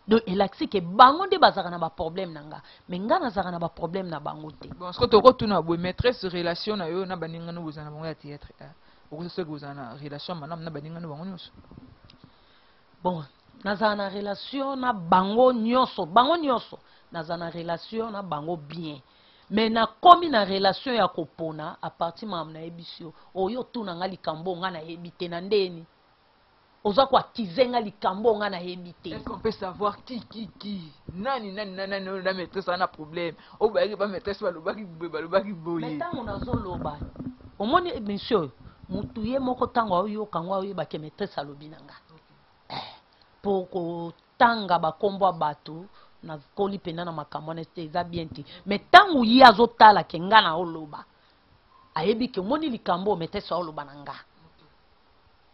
Donc elakisi ke bango nde bazalaka na baproblème na nga, mais nga nazalaka na baproblème na bango te. Bon, soki tokotuna boye, maîtresse, relation na yo na baningano bozala na bango ya théâtre, okoki soki bozala na relation malamu na baningano bango nyonso? Bon, nazala na relation na bango nyonso, bango nyonso nazala na relation na bango bien, mais nakomi na relation ya kopona à partir makambo nayebisi yo. Oyo otuna nga likambo nga nayebi te, na ndeni oza koaccuser nga likambo nga nayebi te? Est-ce qu'on peut savoir qui, nani nani nani nani oyo na maîtresse aza na problème, oyo bayaki ba maîtresse balobaki boye, balobaki Mais boye? ntango nazoloba, omoni monsieur oyo, motu ye moko, ntango aoyoka yango, aoyebake maîtresse alobi na nga. Po kotanga bakombo ya bato, nakoli mpenza na makambo wana te, eza bien te. Mais ntango ye azotala ke nga na oloba, ayebi ke omoni likambo oyo maîtresse aoloba na nga.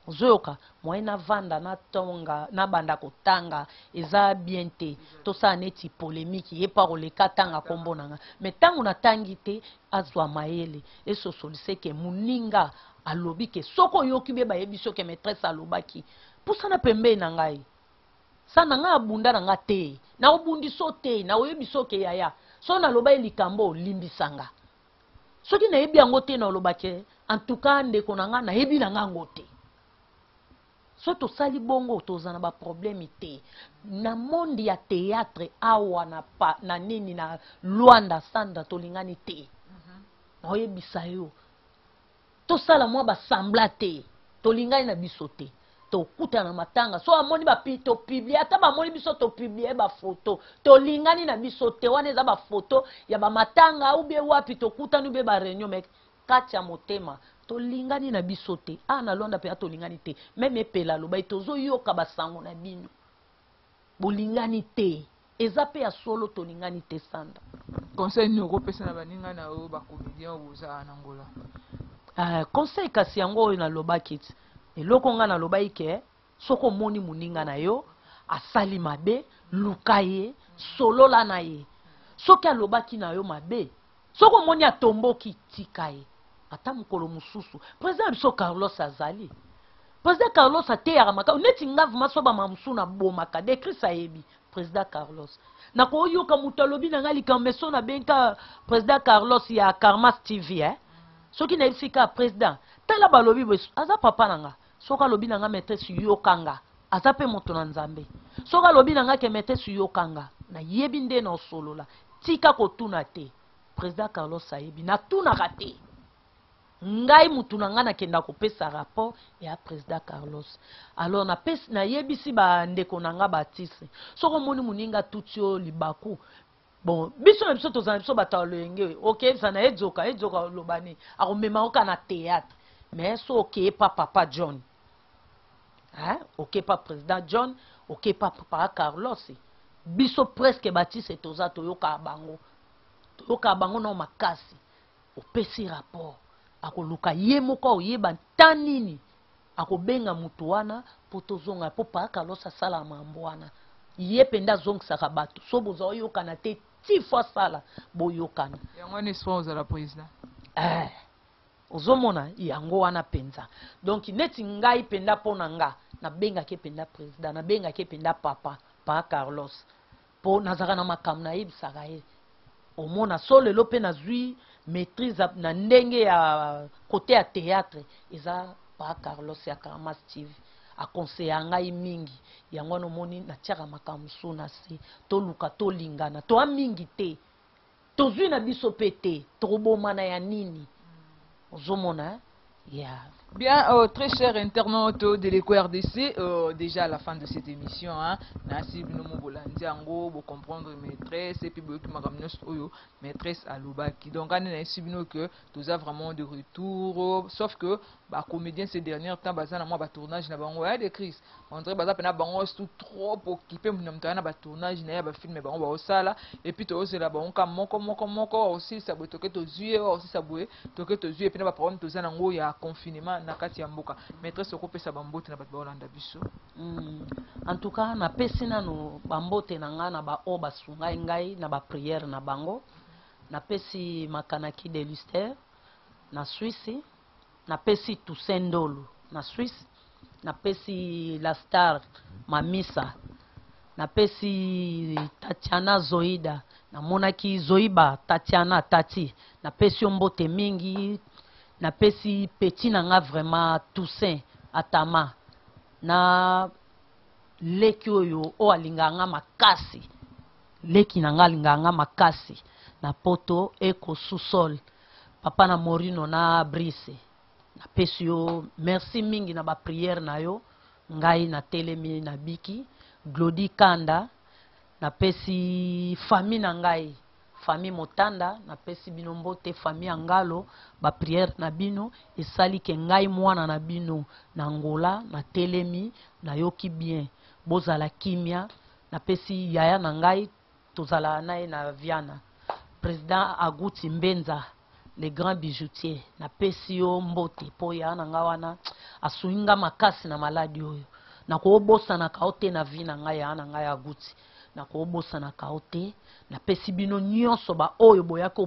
Ozoyoka moye, navanda, natonga, nabanda kotanga, eza bien te. Tosala neti polémique, ye mpa koleka tanga nkombo na nga. Mais ntango natangi te, azwa mayele, esosolise ke moninga alobi ke soki oyoki be bayebi soki maîtresse alobaki, pusana pembeni na ngai, sa na ngai abunda na nga te, naobundiso te, naoyebi soki yaya so naloba ye likambo, olimbisanga. Soki nayebi yango te, nalobake en tout cas ndeko na nga, nayebi na nga yango te. So tosali bongo, toza na baproblème te na monde ya théâtre awa na, pa, na nini, na Lwanda. Sandra, tolingani te, naoyebisa yo, tosala mwa basambla te, tolingani na biso te. Tokutana na matanga, so amoni topublier, ata bamoni biso topublier bafoto, tolingani na biso te. Wana eza bafoto ya bamatanga ubie wapi tokutani, ubie baréunion, mais kati ya motema tolingani na biso te. Awa na Lwanda mpenza tolingani te. Même epela alobai, tozoyoka basango na bino, bolingani te. Eza mpe ya solo, tolingani te, Sandra. Conseil nini okopesa na baninga na oyo bacomédien oyo bozala na Ngola? Conseil kasi yango oyo nalobaki ti eloko nga nalobaki ke soki omoni moninga na yo asali mabe, luka ye, solola na ye. Soki alobaki na yo mabe, soki omoni atomboki, tika ye ata mokolo mosusu. Président na biso Carlos azali président Carlos, ateyaka makambo neti nga vraiment. So bama mosusu nabomaka de Chris ayebi président Carlos, nakoyoka moto alobi na ngai likambo eso, nabenga président Carlos ya Carmas TV, eh? Soki nayebisi kaka président, tala balobi boye, aza papa na nga. Soki alobi na nga: "Maîtresse, yoka nga", aza mpe moto na Nzambe. Soki alobi na nga ke: "Maîtresse, yoka nga", nayebi nde na osolola. Tika kotuna te, président Carlos ayebi natunaka te. Ngai mutu na ngai nakenda kopesa rapport ya président Carlos. Alors napesi, nayebisi bandeko na nga baartiste, soki omoni moninga tuti oyo libaku, bon, biso na biso tozala na biso bato ya loyenge, okeyebisa na edzoka edzoka, oloba nini, akomema oka na théâtre. Mais so okeye pa papa John, hein? Okeye pa président John, okeye pa papa Carlos, biso presque batise toza, toyokaka bango, toyokaka bango nao makasi. Opesi rapport, akoluka ye moko, akoyeba nta nini, akobenga motu wana mpo tozonga, mpo papa Carlos asala mambo wana, ye mpenza azongisaka bato. So boza oyokana te, ti fo asala boyokana. Yango wana espoir ozala président. Eh, ozomona yango wana mpenza. Donc neti ngai mpenza, mpo na nga nabengaki mpenza président, nabengaki mpenza papa Carlos, mpo nazalaka na makambo nayebisaka ye. Omona so lelo mpe nazwi maîtrise na ndenge ya côté ya théâtre, eza pa Carlos ya Karma Steve, aconseilla ngai mingi. Yango wana omoni natiaka makambo mosusu na se. Toluka tolingana, toa mingi te, tozwi na biso mpe te, tokobomana ya nini? Ozomona, eh? Yeah. Bien, très chers internautes de l'Eco RDC, déjà à la fin de cette émission, hein, nasi bino mo bolandi yango, bo comprendre maîtresse et puis boyoki makambo nyonso oyo maîtresse alobaki. Donc ane nayesi bino que toza vraiment de retour, sauf que ba comédien ces derniers temps baza na mwa ba tournage na bango ya de crise. On dirait baza pena bango tout trop occupé, na moto na ba tournage na ya ba film bango baosala, et puis tozela bango ka moko moko moko osilisa boye, toke tozwi ye, osilisa boye, toke tozwi ye. Mpe na ba problème toza nango ya confinement. wana na kati ya mboka. Maîtresse, okopesa bambote na bato baolanda biso. En tout cas, napesi nano bambote na ngai na baoyo basungai ngai na baprière na bango. Napesi Makanaki de Luster na Swisse, napesi Toussaint Ndolo na Swisse, napesi la star Mamisa, napesi Tatiana Zoida, namonaki Zoiba Tatiana Tati, napesi yo mbote mingi. Napesi petit na nga vraiment Toussaint Atama na leki oyo oyo alingaka nga makasi, leki na nga alingaka nga makasi na poto eko sous-sol, papa na Morino na Brice, napesi yo merci mingi na baprière na yo. Ngai natelemi, nabiki. Glodi Kanda, napesi famille na ngai, famille Motanda, napesi bino mbote, famille ya Ngalo, baprière na bino esali ke ngai mwana na bino na Ngola natelemi, nayoki bien. Bozala kimia. Napesi yaya na ngai, tozalaka na ye na Viana, président Aguti Mbenza, le grand bijoutier, napesi yo mbote mpo ya na ngai wana asungi nga makasi na maladi oyo. Nakobosanaka yo te na vie na ngai, ya na ngai Aguti, nakobosanaka yo te. Napesi bino nyonso baoyo boyaki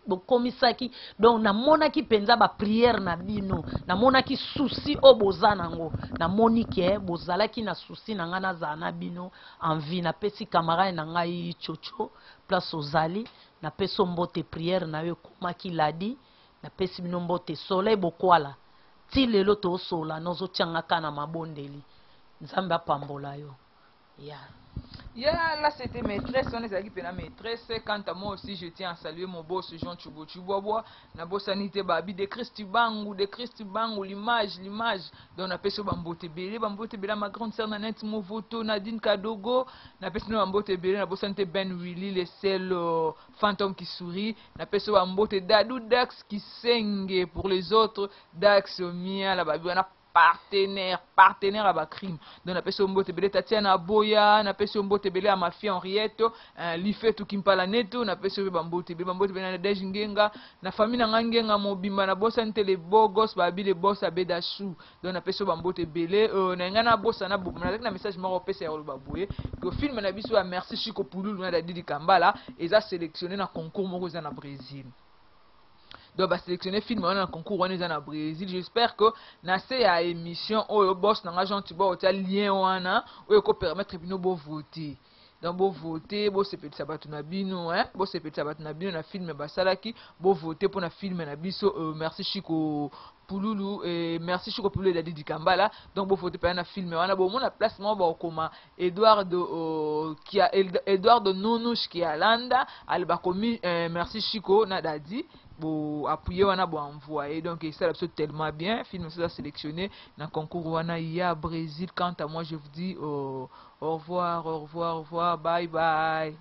bokomisaki, donc namonaki mpenza baprière na bino, namonaki souci oyo boza nango, namoni ke bozalaki na souci na ngai, nazala na bino en vie. Napesi camarade na ngai Chocho, place ozali, napesi yo mbote, prière na yo ekomaki ladi. Napesi bino mbote. Soleil Bokwala, ti lelo tosola, nozotianga kaka na mabondeli. Nzambe apambola yo ya. Yeah, là c'était maîtresse, on est allé la maîtresse. Quant à moi aussi, je tiens à saluer mon boss Jean Chubo Chubwabwa, na bosanité babi de Christ Bangu, de Christ Bangu, l'image, l'image. Donc on appelle ça Bambote Bele, Bambote Bele, ma grande sœur Nanette Movoto, Nadine Kadogo, na appelle ça Bambote Bele, na bosanité Ben Willy, le seul fantôme qui sourit, na appelle ça Bambote Dadou Dax qui senge pour les autres, Dax Mia, la babi, on a partenaire, partenaire à bacrime. Donc napesi yo mbote ebele. Tatiana Boya, napesi yo mbote ebele ya mafia Henriette, Lifetu Kimpala Neto, napesi yo mpe bambote ebele, bambote ebele na Nadege Ngenga, na famille na ngai Ngenga mobimba, nabosani te le beau gosse babi, le boss Abeda Chou. Donc napesi yo bambote ebele. Na ngai nabosana nazalaki na message moko opesa ya koloba boye que film na biso ya Merci Chico Pululu na Dadidi Kambala eza sélectionné na concours moko eza na Brésil. Donc basélectionné film wana na concours wana eza na Brésil. J'espère que na se ya émission oyo, boss na nga Jean Tuba otia lien wana oyo ekopermettre bino bovote. Donc bovote, bosepelisa bato na bino, hein? Bosepelisa bato na bino na film basalaki. Bovote mpona film na biso Merci Chico Pululu et Merci Chico Pululu Edadi Dikambala. Donc bovote mpenza na film wana. Bomona place moko bakokoma Eduardo kia, Eduardo Nunush Kialanda ale bakomi Merci Chico na Dadi, bo appuyer wana, bo envoyer. Donc esala biso tellement bien, film eza sélectionné na concours wana ya Brésil. Quant à moi, je vous dis au revoir, au revoir, au revoir, bye bye.